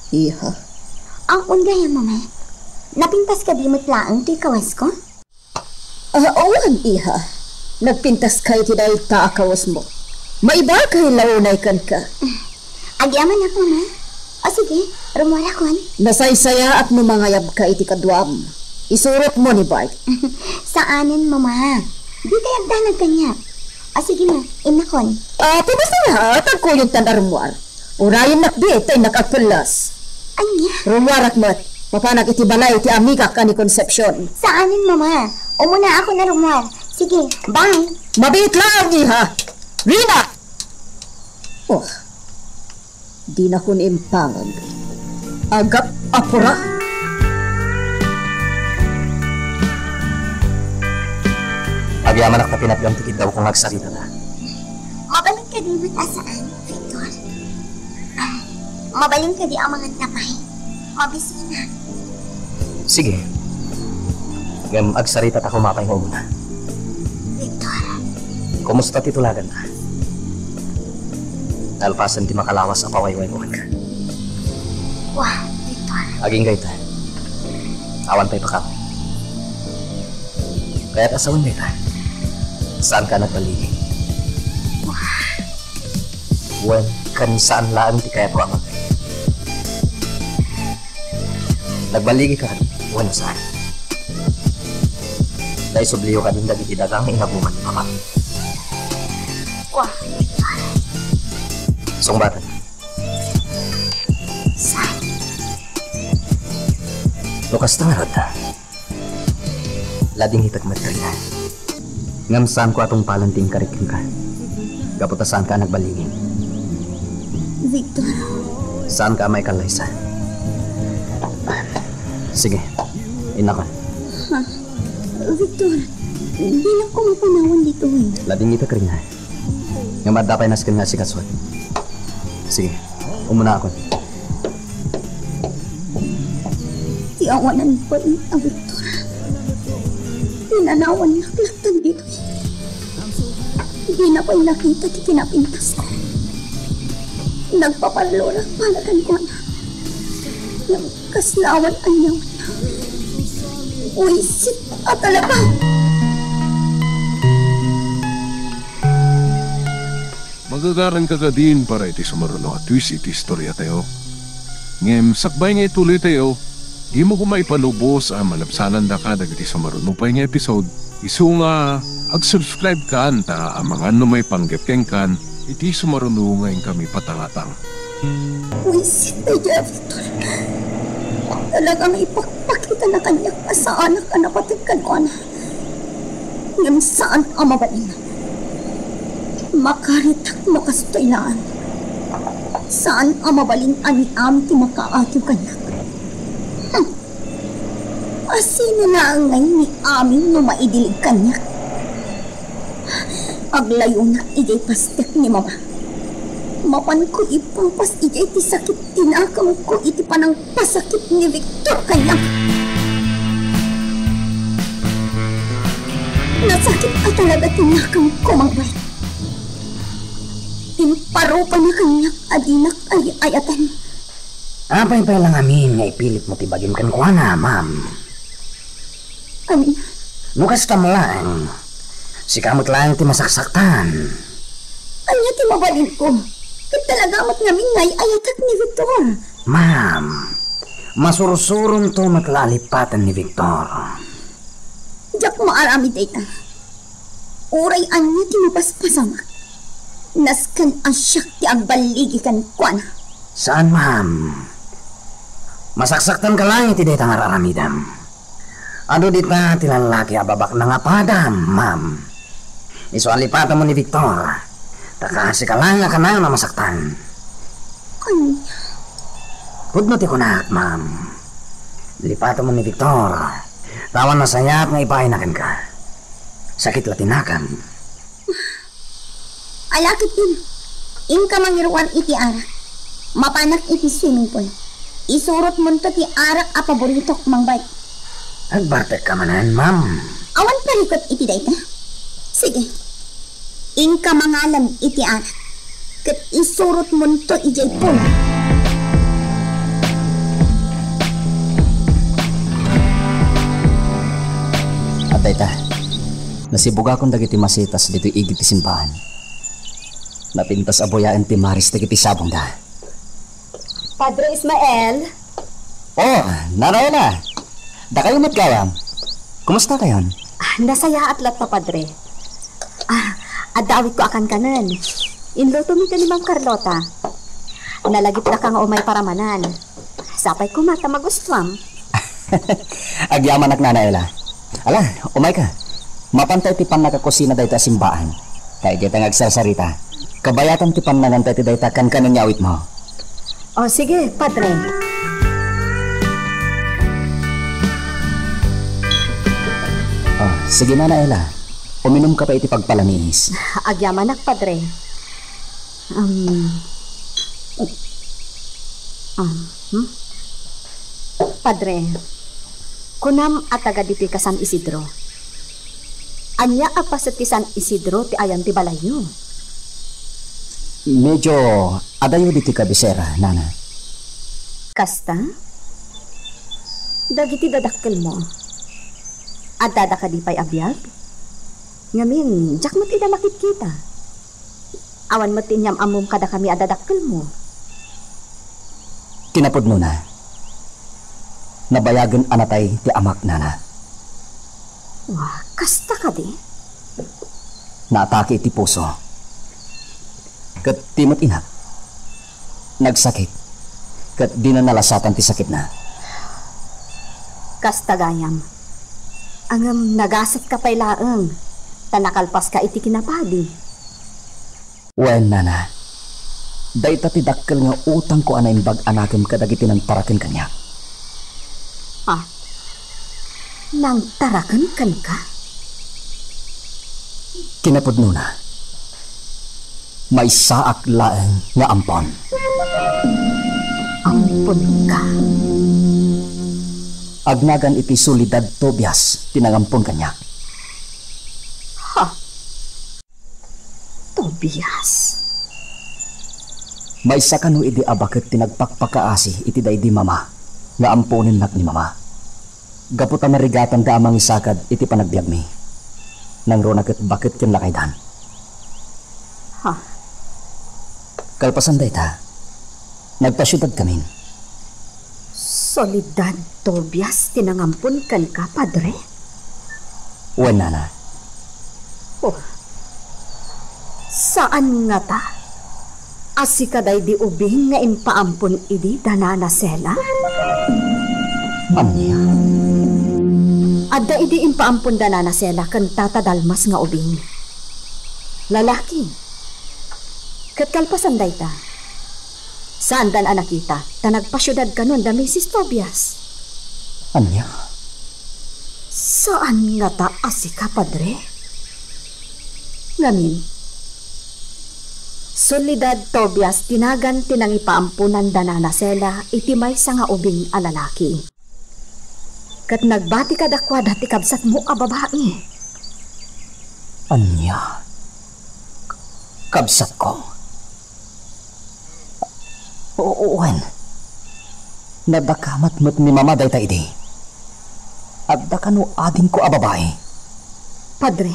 Iha. Ang undaya, Mama. Napintas kadi met laeng toy kawasko? Ah, awan, iha. Nagpintaska iti dayta a kawasmo. Maibakay la unay kenka. Agyamanak, Mama. O sige, rumuarakon. Nasaysayaat no mangayabka iti kaduam. Isurotmo ni Bart. Saanen, Mama. Dikay agdanag kaniak. A, sige na, innakon. A, pwede na, tagkuyogtan a rummuar. Urayennak di, ta innak agpellas. Ania? Rummuarak met. Mapanak iti balay ti amigak a ni Concepcion. Saanen, Mama. Umunaakon a rummuar. Sige, bye. Mabiit laeng, iha. Rina! Oh, dinakon impangag. Agap-apura. Agyamanak ta pinatgam ti kiddawko nga agsarita ta. Mabalin kadi met a saan, Victor? Ah, mabalin kadi a manganta pay? Mabisinak. Sige. Ngem agsarita ta koma pay nga umuna. Victor. Kumusta ti tulaganna? Nalpasen ti makalawas a pawaywaykuanka. Wa, Victor. Agingga ita. Awan pay pakaammomi. Kayat a sawen dayta. Saanka a nagbaligi. Wa. Wen, ken saan laeng ti kayatko a magay. Nagbaligika kadi wenno saan? Naisublio kadin dagiti daga nga inaguman ni Papa. Wa. Sungbaten. Saan? No kasta ngarud, ladingitek met, Rina. Ngem saanko a tungpalen ti inkarik kenka. Gapu ta saanka a nagbaligi. Victor. Saanka a maikallaysa. Sige, innakon. Ha? Victor, dinak ko mapanawan ditoy. Ladingitek, Rina. Ngem adda pay nasken nga asikasuek. Sige, umunaakon. Ti awanan pay a Victor. Pinanawannak latta ditoy. Dina pay nakita ti kinapintasko. Nagpaparlorak para kenkuana. Ngem kasla awan aniamanna. Buisit a talaga. Magagaranka kadin para iti sumaruno a twist iti istoriatayo. Ngem sakbay nga ituloytayo, dimo koma ipalubos a malabsanandaka dagiti sumaruno pay nga episode, isu nga ag-subscribe kan ta amangan no maipanggep kenkan iti sumaruno nga inkami patangatang. Buisit daydiay a Victor. Talaga nga ipakpakitana kaniak a saanak a napateg kenkuana. Ngem saan a mabalin. Makaritak no kastoy laeng. Saan a mabalin a ni amin ti makaatiw kaniak. Hmm. A sino laeng ngay ni amin no maidilig kaniak? Aglayonak idiay pastek ni Mama. Mapanko ipapas idiay ti sakit ti nakemko iti panangpasakit ni Victor kaniak. Nasakit a talaga ti nakemko, Mangbert. Imparupana kaniak a dinak ay-ayaten. Apay pay la ngamin nga ipilitmo ti bagim kenkuana, ma'am? Ania? No kasta met laeng, sika met laeng ti masaksaktan. Ania ti mabalinko? Ket talaga met ngamin nga ay-ayatek ni Victor. Ma'am, masursuronto met la a lipaten ni Victor. Diak maaramid dayta. Uray ania ti mapaspasamak, nasken a siak ti agballigi kenkuana. Saan, ma'am. Masaksaktanka laeng iti dayta nga ar-aramidem. Adu dita ti lallaki a babaknang a padam, ma'am. Isu a lipatenmo ni Victor, ta kasika laeng a kanayon a masaktan. Ania? Pudno ti kunak, ma'am. Lipatenmo ni Victor, ta awan nasayaat nga ibaayna kenka. Sakit la ti nakem. Ala ketdin, inka mangiruar iti arak. Mapanak iti swimming pool. Isurotmonto ti arak a paboritok, Mangbert. Agbartekka manen, ma'am. Awan parikut iti dayta. Sige. Inka mangalem iti arak, ket isurotmonto idiay pool. Adda ita, nasibugakon dagiti masetas ditoy igid ti simbahan. Napintas a buyaen ti maris dagiti sabongda. Padre Ismael? Oh, Nanay Ena. Dakayo met gayam. Kumusta kayon? Ah, nasayaat latta, Padre. Ah, adda awitko a kankanen. Inlutomi ken ni Ma'am Carlota. Nalagipdaka nga umay paramanan. Sapay koma ta magustuam. Agyamanak, Nana Ella. Ala, umayka. Mapanta iti pannakakusina dayta a simbaan. Ta idiay ta nga agsarsarita, kabayatam ti pannanganta iti dayta a kankanen nga awitmo. O, sige, Padre. Ah, sige, Nana Ella. Uminumka pay iti pagpalaniis. Agyamanak, Padre. Um, um, hmm? Padre, kunam a taga ditoy ka San Isidro. Ania a paset ti San Isidro ti ayan ti balayyo? Medyo adayo ditoy kabisera, Nana. Kasta? Dagiti dadakkelmo, addada kadi pay a biag? Ngamin, diak met ida makitkita. Awan met ti inyam-ammom kadakami a dadakkelmo. Kinapudnona, nabayagen a natay ti amak, Nana. Wa, kasta kadi? Naatake iti puso. Ket ti met inak, nagsakit, ket dina nalasatan ti sakitna. Kasta gayam. Ngem nagasetka pay laeng, ta nakalpaska iti kinapadi. Wen, Nana, dayta ti dakkel nga utangko a naimbag a nakem kadagiti nangtaraken kaniak. Ah, nangtaraken kenka? Kinapudnona, maysaak laeng nga ampon. Amponka? Agnagan iti Soledad Tobias ti nangampon kaniak. Ha? Tobias? Maysa kano idi a baket ti nagpakpakaasi iti daydi mama nga amponennak ni mama. Gapu ta narigatanda a mangisakad iti panagbiagmi. Nangruna ket baket ken lakaydan. Ha? Kalpasan dayta, nagpasiudadkamin. Soledad Tobias ti nangampon kenka, Padre? Wen, Nana. Oh. Saan ngata a sika daydi ubing nga impaampon idi da Nana Sela? Ania? Adda idi impaampon da Nana Sela ken Tata Dalmas nga ubing. Lalaki. Ket kalpasan dayta, saandan a nakita, ta nagpasiudad kanon da Misis Tobias. Ania? Saan ngata a sika, Padre? Ngamin, Soledad Tobias ti nagan ti nangipaamponan da Nana Sela iti maysa nga ubing a lalaki. Ket nagbati kadakuada ti kabsatmo a babai. Ania? Kabsatko? O, o, wen. Nadakamat met ni mama dayta idi. Adda kano adingko a babai. Padre,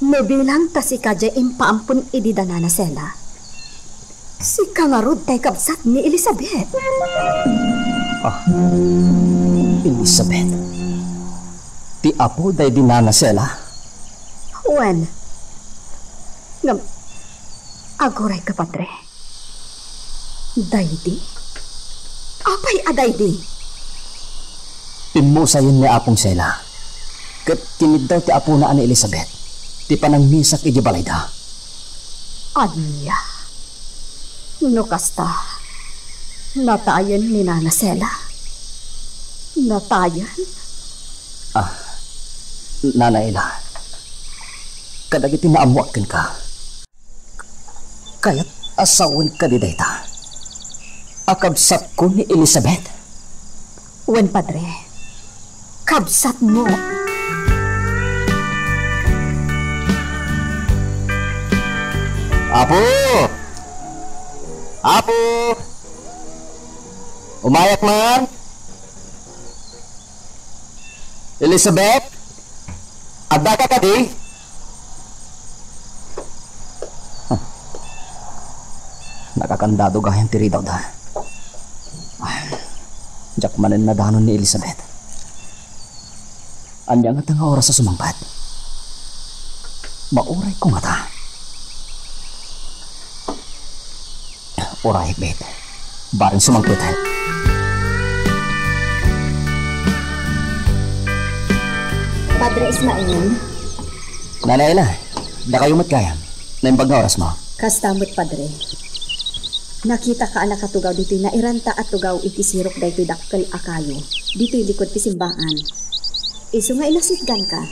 no bilang ta sika diay impaampon idi da Nana Sela, sika ngarud tay kabsat ni Elizabeth. Ah, Elizabeth? Ti apo daydi Nana Sela? Wen. Ngem, aguray ka, Padre. Daydi? Apay a daydi? Pimmusayen ni Apong Sela, ket kiniddaw ti apona a ni Elizabeth ti panangmisak idiay balayda. Ania? No kasta, natayen ni Nana Sela? Natayen? Ah, Nana Ella, kadagiti naammoak kenka, kayat a sawen kadi dayta a kabsatko ni Elizabeth? Wen, Padre, kabsatmo. Apo! Apo! Umayak man! Elizabeth? Addaka kadi? Huh. Nakakandado gayam ti ridawda. Ay, diak manen nadanon ni Elizabeth. Ania ngata nga oras a sumangpet? Mauray ko ngata. Uray, bet. Bareng sumangpet. Padre Ismael. Nanay na, dakayo met gayam. Naimbag nga orasmo. Kasta met, Padre. Nakitaka a nakatugaw ditoy nairanta a tugaw iti sirok daytoy dakkel a kayo, ditoy likud ti simbaan. Isu nga inasitganka.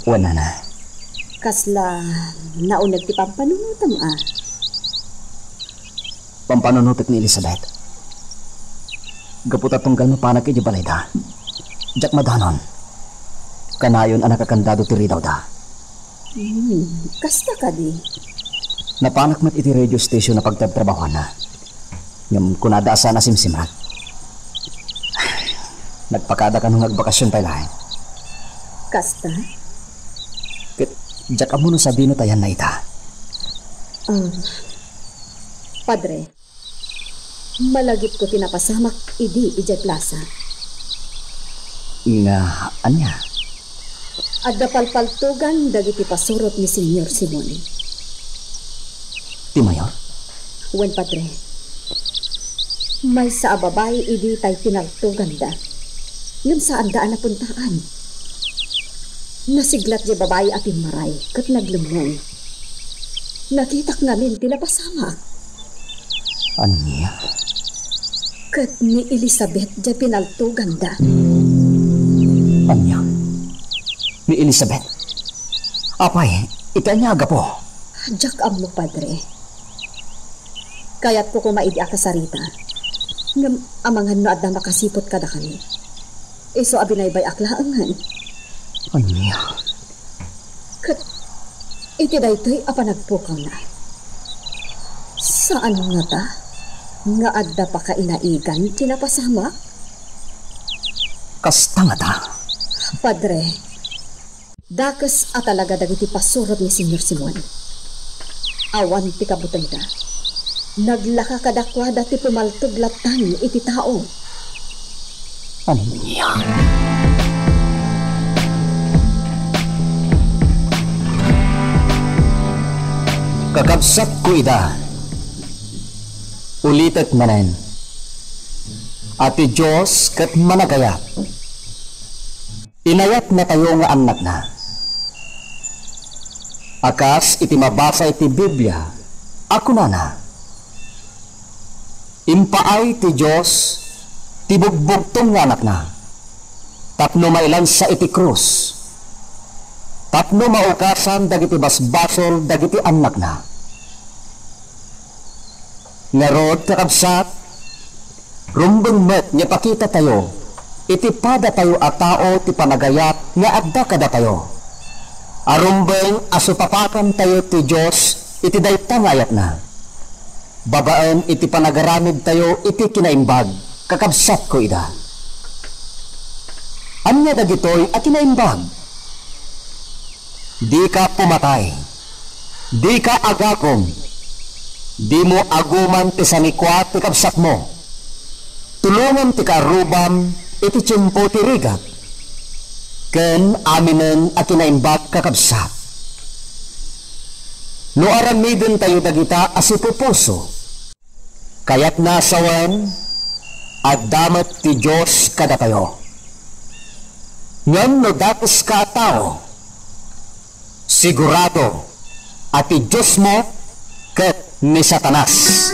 Wen, nana. Kasla nauneg ti pampanunotem a? Pampanunotek ni Elizabeth. Gapu ta tunggal mapanak idiay balayda, diak madanon. Kanayon a nakakandado ti ridawda. Hmm, kasta kadi? Napanak met iti radio station a pagtrabtrabahoanna. Ngem kunada a saan a simsimrek. Nagpakada kano nga agbakasyon pay laeng. Kasta? Ket diak ammo no sadino ta ayanna ita. Ah, Padre, malagipko ti napasamak idi idiay plasa. Nga ania? Adda palpaltogan dagiti pasurot ni Señor Simon. Ti mayor? Wen, Padre. Maysa a babai idi tay pinaltoganda. Ngem saanda a napuntaan. Nasiglat diay babai a pimmaray ket naglemmeng. Nakitak ngamin ti napasamak. Ania? Ket ni Elizabeth diay pinaltoganda. Ania? Ni Elizabeth? Apay, iti ania a gapu? Diak ammo, Padre. Kayatko koma idi a kasarita. Ngem amangan no adda makasiput kadakami. Isu a binaybay-ak laengen. Ania? Ket iti daytoy a panagpukawna, saan ngata nga adda pakainaigan ti napasamak? Kasta ngata? Padre, dakes a talaga dagiti pasurot ni Señor Simon. Awan ti kabutengda. Naglaka kadakuada ti pumaltog latta iti tao. Ania? Kakabsatko ida, ulitek manen a ti Dios ket managayat. Inayatnatayo nga annakna. A kas iti mabasa iti Biblia a kunana, "Impaay ti Dios ti bugbugtong nga Anakna tapno mailansa iti krus, tapno maukasan dagiti basbasol dagiti annakna." Ngarud, kakabsat, rumbeng met nga ipakitatayo iti padatayo a tao ti panagayat nga adda kadatayo. A rumbeng a supapakantayo ti Dios iti dayta nga ayatna, babaen iti panagaramidtayo iti kinaimbag, kakabsatko ida. Ania dagitoy a kinaimbag? Dika pumatay. Dika agagum. Dimo aguman ti sanikua ti kabsatmo. Tulongam ti kaarrubam iti tiempo ti rigat. Ken aminen a kinaimbag, kakabsat. No aramidentayo dagita a sipupuso, kayatna a sawen, adda met ti Dios kadatayo. Ngem no dakeska a tao, sigurado a ti Diosmo ket ni Satanas.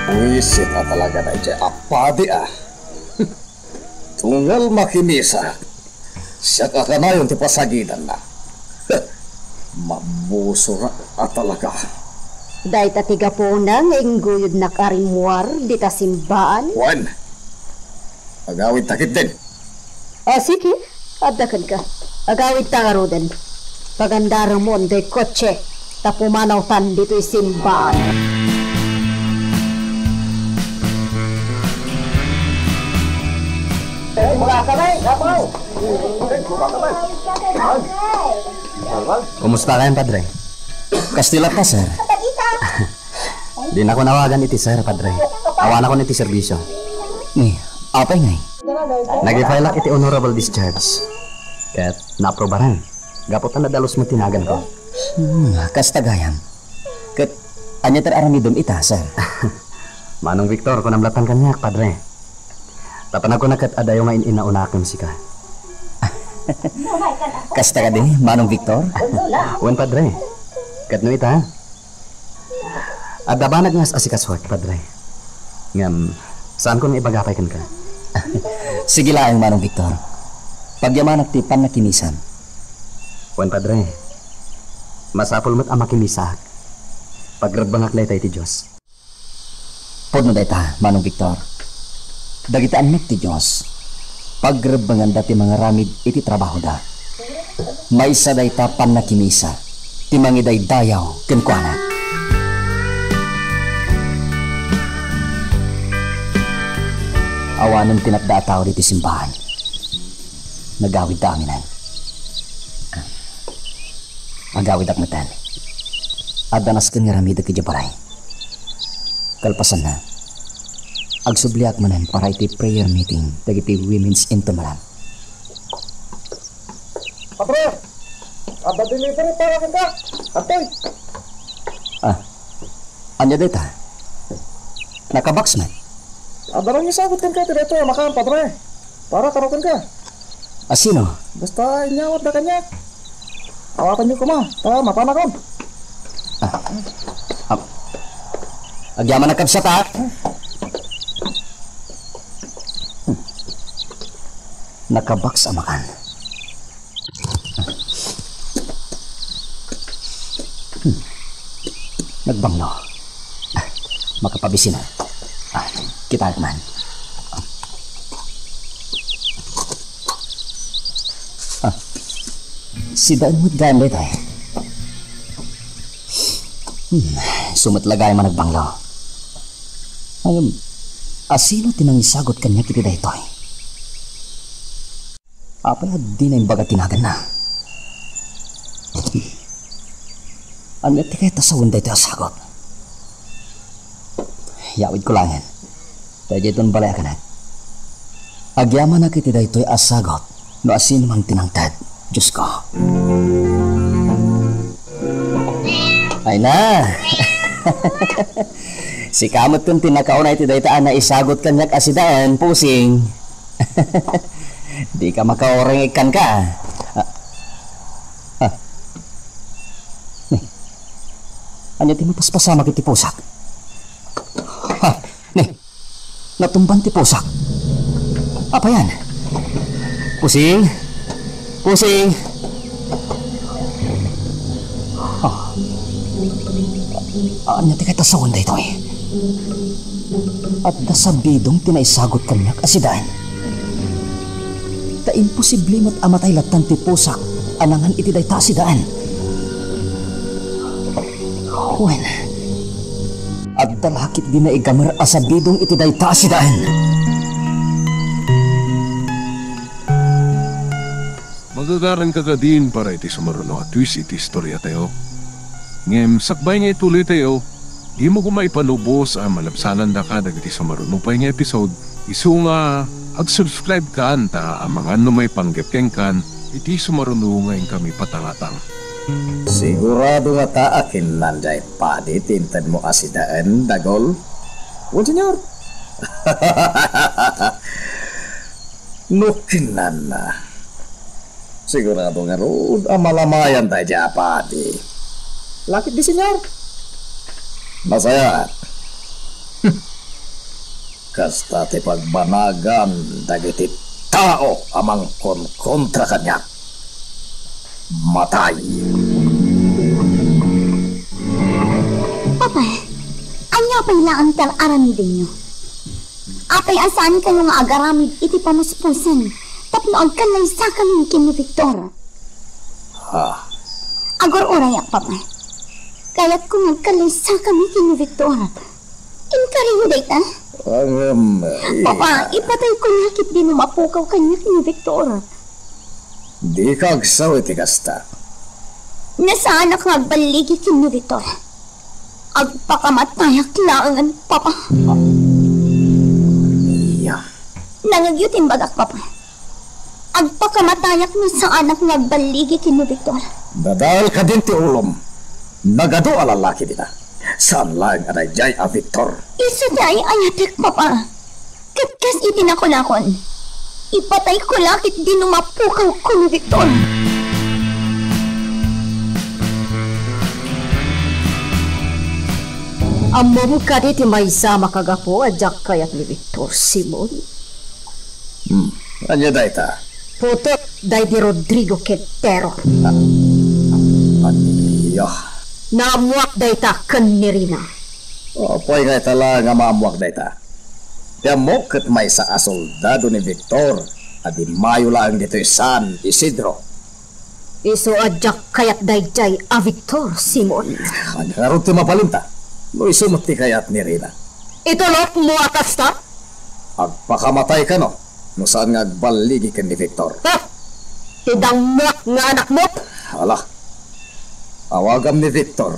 Buisit a talaga daydiay a padi a. Tunggal makimisa, siak a kanayon ti pasagidanna. Mabusor a talaga. Dayta ti gapuna nga ingguyodnak a rimmuar dita simbaan? Wen, agawidta ketdin. Ah, sige, adda kenka. Agawidta ngaruden. Pagandaramon daytoy kotse, ta pumanawtan ditoy simbaan. Kumusta kayan, Padre? Kastilat ka, sir. Dinakon awagan iti sir, Padre. Awanakon iti serbisyo. Ni, apay ngay? Nag-file-ak iti honorable discharge. Ket naaprubaran. Gapu ta nadalus met ti naganko. Hmm, kasta gayam. Ket ania ti aramidem ita, sir? Manong Victor, kunam latta kaniak, Padre. Ta panagkuna ket adayo nga in-inauna ken sika. Kasta kadi, Manong Victor? Wen, Padre. Ket no ita, adda banag nga as-asikasoek, Padre. Ngem, saanko nga ibaga pay kenka. Sige laeng, Manong Victor. Pagyamanak ti pannakimisan. Wen, Padre. Masapul met a makimisaak. Pagrebbengak dayta iti Dios. Pudno dayta, Manong Victor. Dagiti annak ti Dios, pagrebbenganda ti mangaramid iti trabahoda. Maysa dayta pannakimisa ti mangidaydayaw kenkuana. Awanen ti natda a tao ditoy simbahan. Nagawidda aminen. Agawidak metten. Adda nasken nga aramidek idiay balay. Kalpasanna, agsubliak manen para iti prayer meeting dagiti Women's Intimalan. Padre! Adda delivery para kenka! Adtoy! Ah, ania dayta? Nakabox met. Adda lang isagot kenka ti daytoy a makan, Padre. Para kano kenka. A sino? Basta inyawatda kaniak. Awatanyo koma, ta mapanakon. Ah. Ah. Agyaman a kabsat, ha? Hmm. Nakabox a makan. Hmm. Nagbanglo. Ah, makapabisina. Ah, kitaek man. Ah, sidaen met gayam daytoy. Hmm, isu met la gayam a nagbanglo. Ngem, a sino ti nangisagut kaniak iti daytoy? Apay a dina imbaga ti naganna? Ania ti kayat a sawen daytoy a sagut? Yawidko laengen. Ta idiay ton balay a kanak. Agyamanak iti daytoy a sagut no asinoman ti nangted, Diosko. Ay na! Sika metten ti nakauna iti dayta a naisagut kaniak a sidaen, Pusing. Dika makaureng ikkanka. Ah. Ah. Ni, ania ti mapaspasamak iti pusak? Ha, ni, natumban ti pusak. Apayan? Pusing? Pusing? Ah. Ania ti kayat a sawen daytoy? Adda sabidong ti naisagut kaniak a sidaen. Ta imposible met a matay lattan ti pusak a nangan iti dayta a sidaen. Wen, adda la ketdi naigamer a sabidong iti dayta a sidaen. Magagaranka kadin para iti sumaruno a twist iti istoriatayo. Ngem sakbay nga ituloytayo, dimo koma ipalubos a malabsanandaka dagiti sumaruno pay nga episode, isu nga ag-subscribe kan ta amangan no maipanggep kenkan iti sumaruno nga inkami patangatang. Sigurado ngata a kinnan diay padi ti intedmo a sidaen, Dagol? Wen, Señor. No kinnanna, sigurado ngarud a malamayan daydiay a padi. Lakip di, Señor? Nasayaat. Kasta ti pagbanagan dagiti tao a mangkonkontra kaniak. Matay. Papa, ania pay laeng ti ar-aramidenyo? Apay a saankayo nga agaramid iti pamuspusen tapno agkallaysakami ken ni Victor? Ha? Agur-urayak, Papa. Kayatko nga agkallaysakami ken ni Victor. Inkariyo dayta? Ngem, Papa, ipatay koma ketdi no mapukaw kaniak ni Victor. Dika agsaw iti kasta. Nasaanak nga agballigi ken ni Victor. Agpakamatayak laengen, Papa. Iya. Nangegyo ti imbagak, Papa. Agpakamatayak no saanak nga agballigi ken ni Victor. Dadael kadin ti ulom. Nagadu a lallaki dita. Saan laeng a daydiay a Victor. Isu ti ay-ayatek, Papa. Ket kas iti nakunakon, ipatayko la ketdi no mapukawko ni Victor. Ammom kadi ti maysa a makagapu a diak kayat ni Victor, Simon? Hmm, ania dayta? Putot daydi Rodrigo Quintero. Ah, ania? Naammoak dayta ken ni Rina. Apay nga ita la nga maammoak dayta? Ti ammok ket maysa a soldado ni Victor a dimmayo laeng ditoy San Isidro. Isu a diak kayat daydiay a Victor, Simon. Ania ngarud ti mabalinta? No isu met ti kayat ni Rina. Itulokmo a kasta? Agpakamatay kano no saan nga agballigi ken ni Victor. Ha? Ti dangngak nga anakmo? Ala, awagam ni Victor,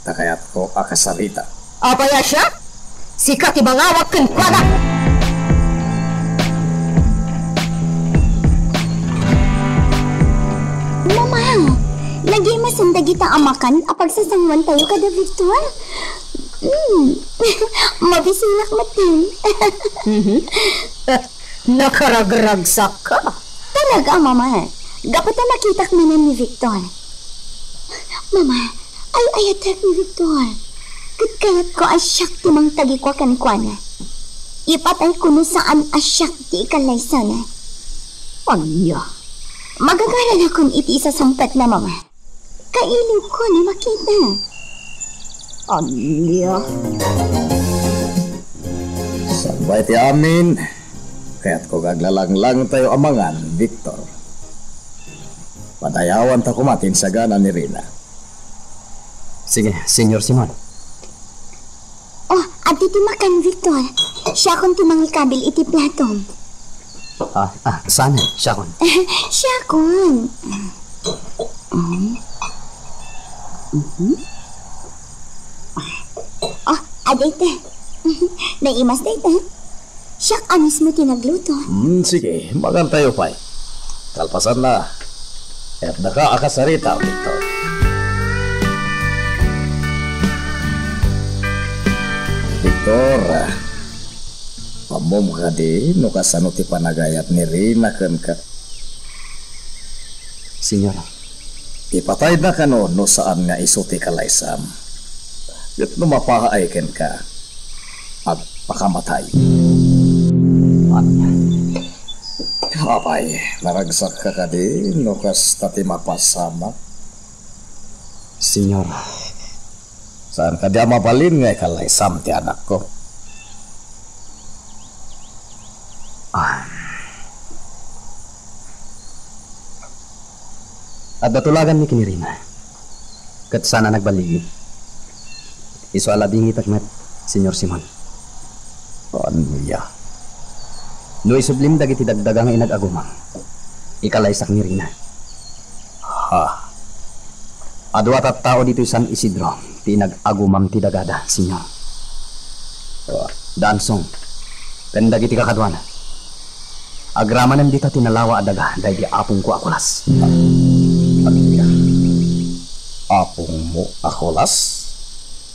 ta kayatko a kasarita. Apay a siak? Sika ti mangawag kenkuana. Mama, nagimasen dagita a makan a pagsasanguantayo kada Victor. Mm. Mabisinak met. Mhm. Nakaragragsakka. Talaga, Mama. Gapu ta nakitak manen ni Victor. Mama, ay-ayatek ni Victor. Ket kayatko a siak ti mangtagikua kenkuana. Ipatayko no saan a siak ti ikallaysana. Ania? Magagaranakon iti isasungpetna, Mama. Kailiwko ni makita. Ania? Sakbay ti amin, kayatko nga aglalanglangtayo a mangan, Victor. Padayawanta koma ti insagana ni Rina. Sige, Señor Simon. Oh, adda ti makan, Victor. Siakon ti mangikabil iti platom. Ah, ah, saan? Siakon. Siakon. Mm. Mhm. Oh, adda ita. Naimas dayta. Siak a mismo ti nagluto. Hmm, sige, mangantayo pay. Kalpasanna, kayatnaka a kasarita, Victor. Victor, ammom kadi no kasano ti panagayat ni Rina kenka? Señor, ipatayna kano no saan nga isu ti kalaysam? Ket no mapaay kenka, agpakamatay. Apay, naragsakka kadi no kasta ti mapasamak? Señor. Saan kadi a mabalin nga ikalaysam ti anakko? Ah. Adda tulaganmi ken ni Rina. Ket saan a nagballigi. Isu a labingitek met, Señor Simon. Ania? No isublim dagiti dagdaga nga inag-agumam, ikalaysak ni Rina. Ha? Adu a tattao ditoy San Isidro ti inag-agumam ti dagada, Señor. Ah. Da Ansong, ken dagiti kakaduana. Agramanem dita ti nalawa a daga daydi apongko a Colas. Ania? Apongmo a Colas?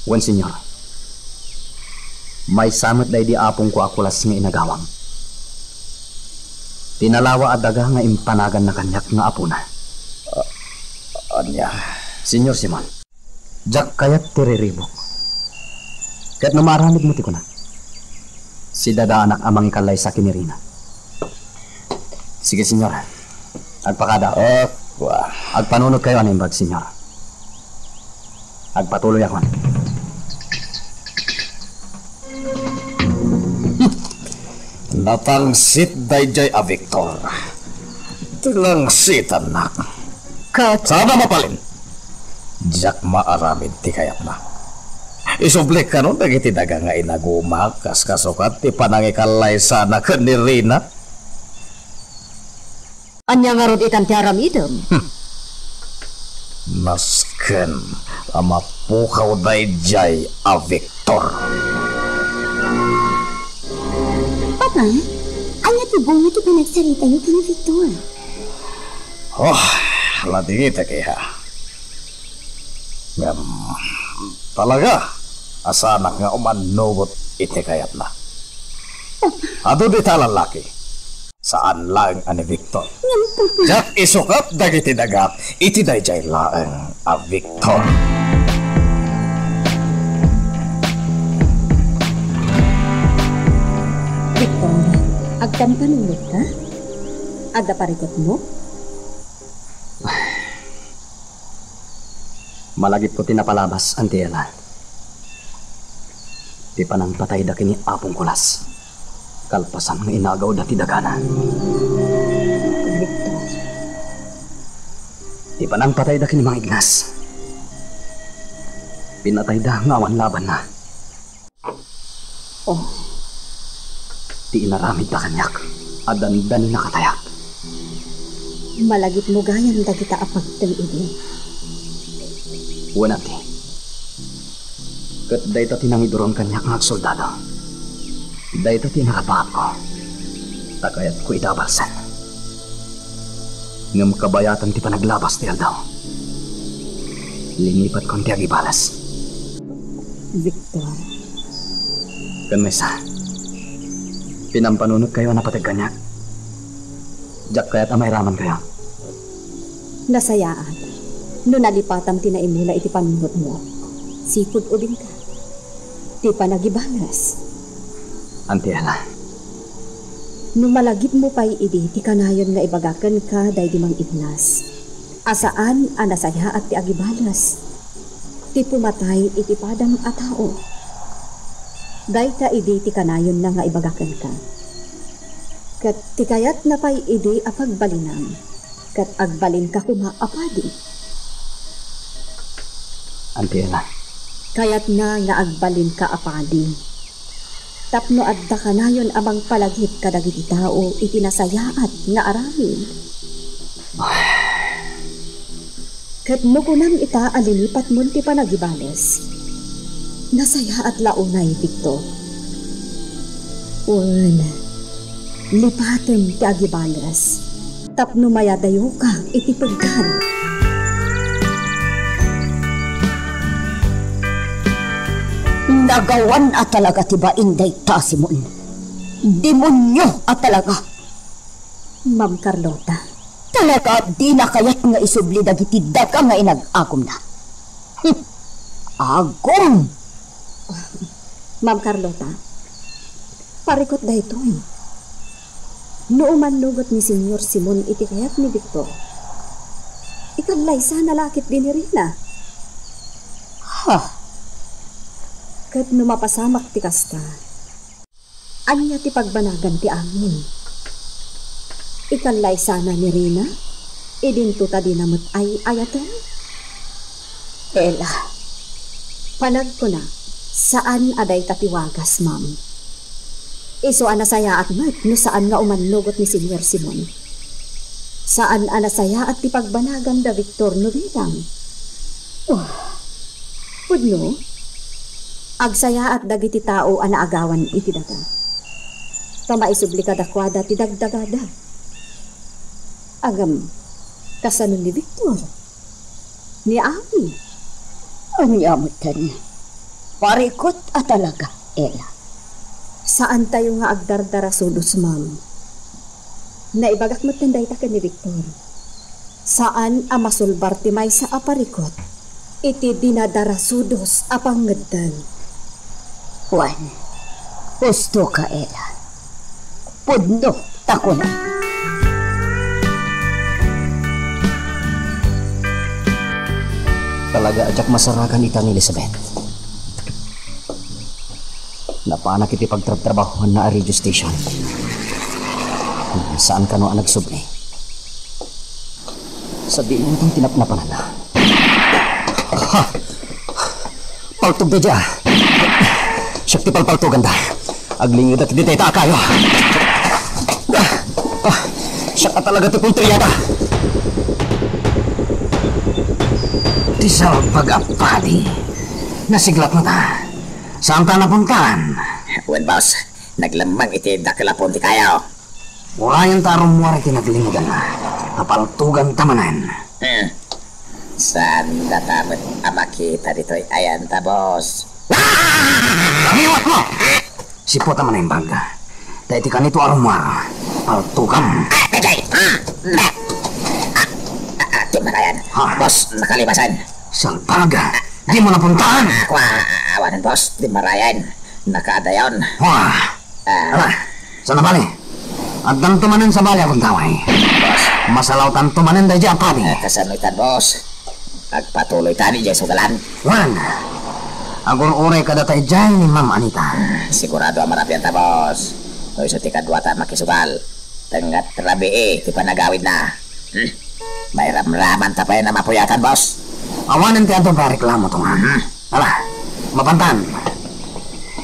Wen, Señor. Maysa met daydi apongko a Colas nga inagawam. Ti nalawa a daga nga impanaganna kaniak nga apona. Ah, ania? Señor Simon. Diak kayat ti riribuk. Ket no maaramidmo ti kunak, sidadaanak a mangikalaysa ken ni Rina. Sige, Señor. Agpakada. Ah, kua. Agpanunotkayo a naimbag, Señor. Agpatuloyakon. Natangsit daydiay a Victor. Ti langsitannak. Ket saan a mabalin? Diak maaramid ti kayatna. Isublik kano dagiti daga nga inagumak, kas kasukat ti panangikalaysana ken ni Rina? Ania ngarud itan ti aramidem? Hmm. Nasken a mapukaw daydiay a Victor. Papa, ania ti Bunga ti panagsaritayo ken ni Victor. Oh, ladingitek, iha. Ngem, talaga a saanak nga umannugot iti kayatna. Adu dita a lallaki. Saan laeng a ni Victor. Ngem, Papa. Diak isukat dagiti daga iti daydiay laeng a Victor. Victor, agkampanunot ka? Adda parikutmo? Malagipko ti napalabas, Auntie Ella. Ti panangpatayda ken ni Apong Kulas, kalpasan nga inagawda ti dagana. Victor. Ti panangpatayda ken ni Mang Ignas, pinatayda nga awan labanna. Oh. Ti inaramidda kaniak a dandaninakatayak. Malagipmo gayam dagita a pagteng idi. Wen, Auntie. Ket dayta ti nangiduron kaniak nga agsoldado. Dayta ti nakapaapko. Ta kayatko ida a balsen. Ngem kabayatan ti panaglabas ti aldaw, linipatkon ti agibales. Victor. Ken maysa, pinampanunotkayo a napateg kaniak. Diak kayat a mairamankayo. Nasayaat no nalipatam ti naimula iti panunotmo. Sipud ubingka. Ti panagibales. Auntie Ella. No malagipmo pay idi ti kanayon nga ibaga kenka daydi Mang Ignas a saan a nasayaat ti agibales ti pumatay iti padam a tao. Dayta idi ti kanayonna nga ibaga kenka. Ket ti kayatna pay idi a pagbalinam, ket agbalinka koma a padi. Auntie Ella. Kayatna nga agbalinka a padi. Tapno adda kanayon a mangpalagip kadagiti tao iti nasayaat nga aramid. Ket no kunam ita a linipatmon ti panagibales, nasayaat la unay, Victor. Wen, lipatem ti agibales tapno mayadayoka iti pegkan. Nagawan a talaga ti bain dayta, Simon. Demonio a talaga. Ma'am Carlota. Talaga a dina kayat nga isubli dagiti daga nga inag-agumna. Hm. Agum! Ma'am Carlota, parikut daytoy. No umannugot ni Señor Simon iti kayat ni Victor, ikallaysana la ketdi ni Rina. Ha? Ket no mapasamak ti kasta, ania ti pagbanagan ti amin? Ikallaysana ni Rina, idinto ta dina met ay-ayaten? Ella, panagkuna, saan a dayta ti wagas, ma'am. Isu a nasayaat met no saan nga umannugot ni Señor Simon. Saan a nasayaat ti pagbanagan da Victor no bilang. Oh, pudno, agsayaat dagiti tao a naagawan iti daga. Ta maisubli kadakuada ti dagdagada. Agam, kasano ni Victor? Ni Ami? Ania metten? Parikut a talaga, Ella. Saantayo nga agdardarasudos, ma'am. Naibagak metten dayta ken ni Victor. Saan a masulbar ti maysa a parikut iti dinadarasudos a pangngeddan. Wen, husto ka, Ella. Pudno ta kunam. Talaga a diak masaragan ita ni Elizabeth. Napanak iti pagtratrabahoanna a radio station. Saan kano a nagsubli. Sadino ti napnapananna? Ha! Paltog daydiay. Siak ti palpaltoganda. Aglingedak iti dayta a kayo. Ah, siak a talaga ti puntriada. Ti salbag a padi. Nasiglat na ta. Saan ta napuntan? Wen, boss. Naglemmeng iti dakel a pon ti kayo. Urayan ta a rummuar iti naglingudan. Apaltugan ta manen. Hmm. Saan data met a makita ditoy ayan ta, boss? Liwat mo! Siputa man imbag. Ta iti kanito a rummuar, paltugam. Ah, Pejay! Ah! Ah! Ah, ah, ah, di marayan. Ha? Boss, nakalimasan. Salbaga! Di mo napuntaan! Ah, kua, ah, awanan, boss. Di marayan. Nakaadayon. Wah! Ah. Ala, saan na bali? Addanto manen sa bali a gundaway. Boss. Masalawtanto manen daydi a padi. Ah, kasano itan, boss? Agpatuloy tani jay sugalan. Wen, agur-uray kadata idiay ni Ma'am Anita. Sigurado a marabian ta, boss. No isu ti kaduata a makisugal, tengnga ti rabii ti panagawidna. Hmm? Mairamraman ta pay a mapuyatan, boss. Awanen ti adu a reklamo, Tungan. Hmm? Ala, mapantan.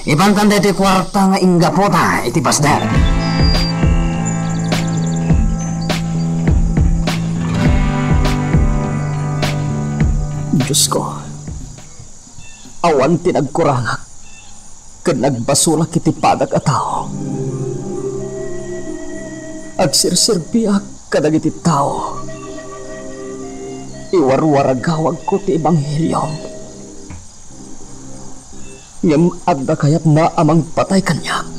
Ipantan daytoy kuarta nga inggapota iti pasder. Diosko, awan ti nagkurangak ken nagbasolak iti padak a tao. Agserserbiak kadagiti tao. Iwarwaragawagko ti ebanghelio. Ngem adda kayatna a mangpatay kaniak.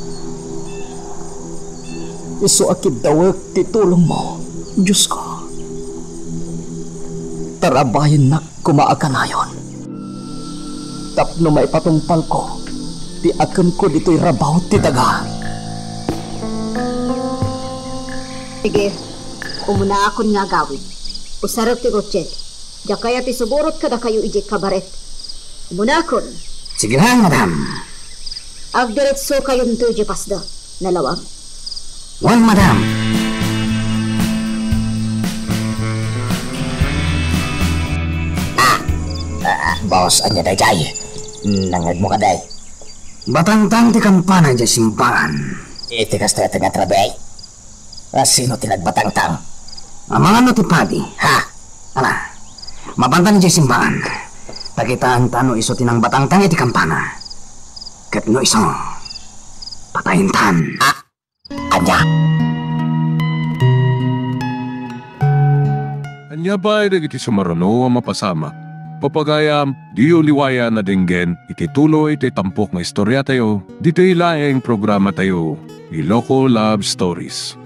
Isu a kiddawek ti tulongmo, Diosko. Tarabayennak koma a kanayon tapno maipatungpalko ti akemko ditoy rabaw ti daga. Sige, umunakon nga agawid. Usarek ti kotse. Diak kayat ti sumurot kadakayo idiay kabaret. Umunakon. Sige lang, madam. Agdiretsokayon toy diay pasda. Nalawag? Wen, madam. Ah, ah, boss, ania daydiay? Nangngegmo kadi? Batangtang ti kampana idiay simbagan. Iti kastoy a tengnga ti rabii. A, sino ti nagbatangtang? Amangan no ti padi. Ha? Ala, mapantan idiay simbagan. Ta kitaenta no isu ti nangbatangtang iti kampana. Ket no isu, patayentan. Ah, ania? Ania pay dagiti sumaruno a mapasamak? Papagayam, diyo liwayan a denggen iti tuloy ti tampok nga istoriatayo, ditoy laeng programatayo, Iloko Love Stories.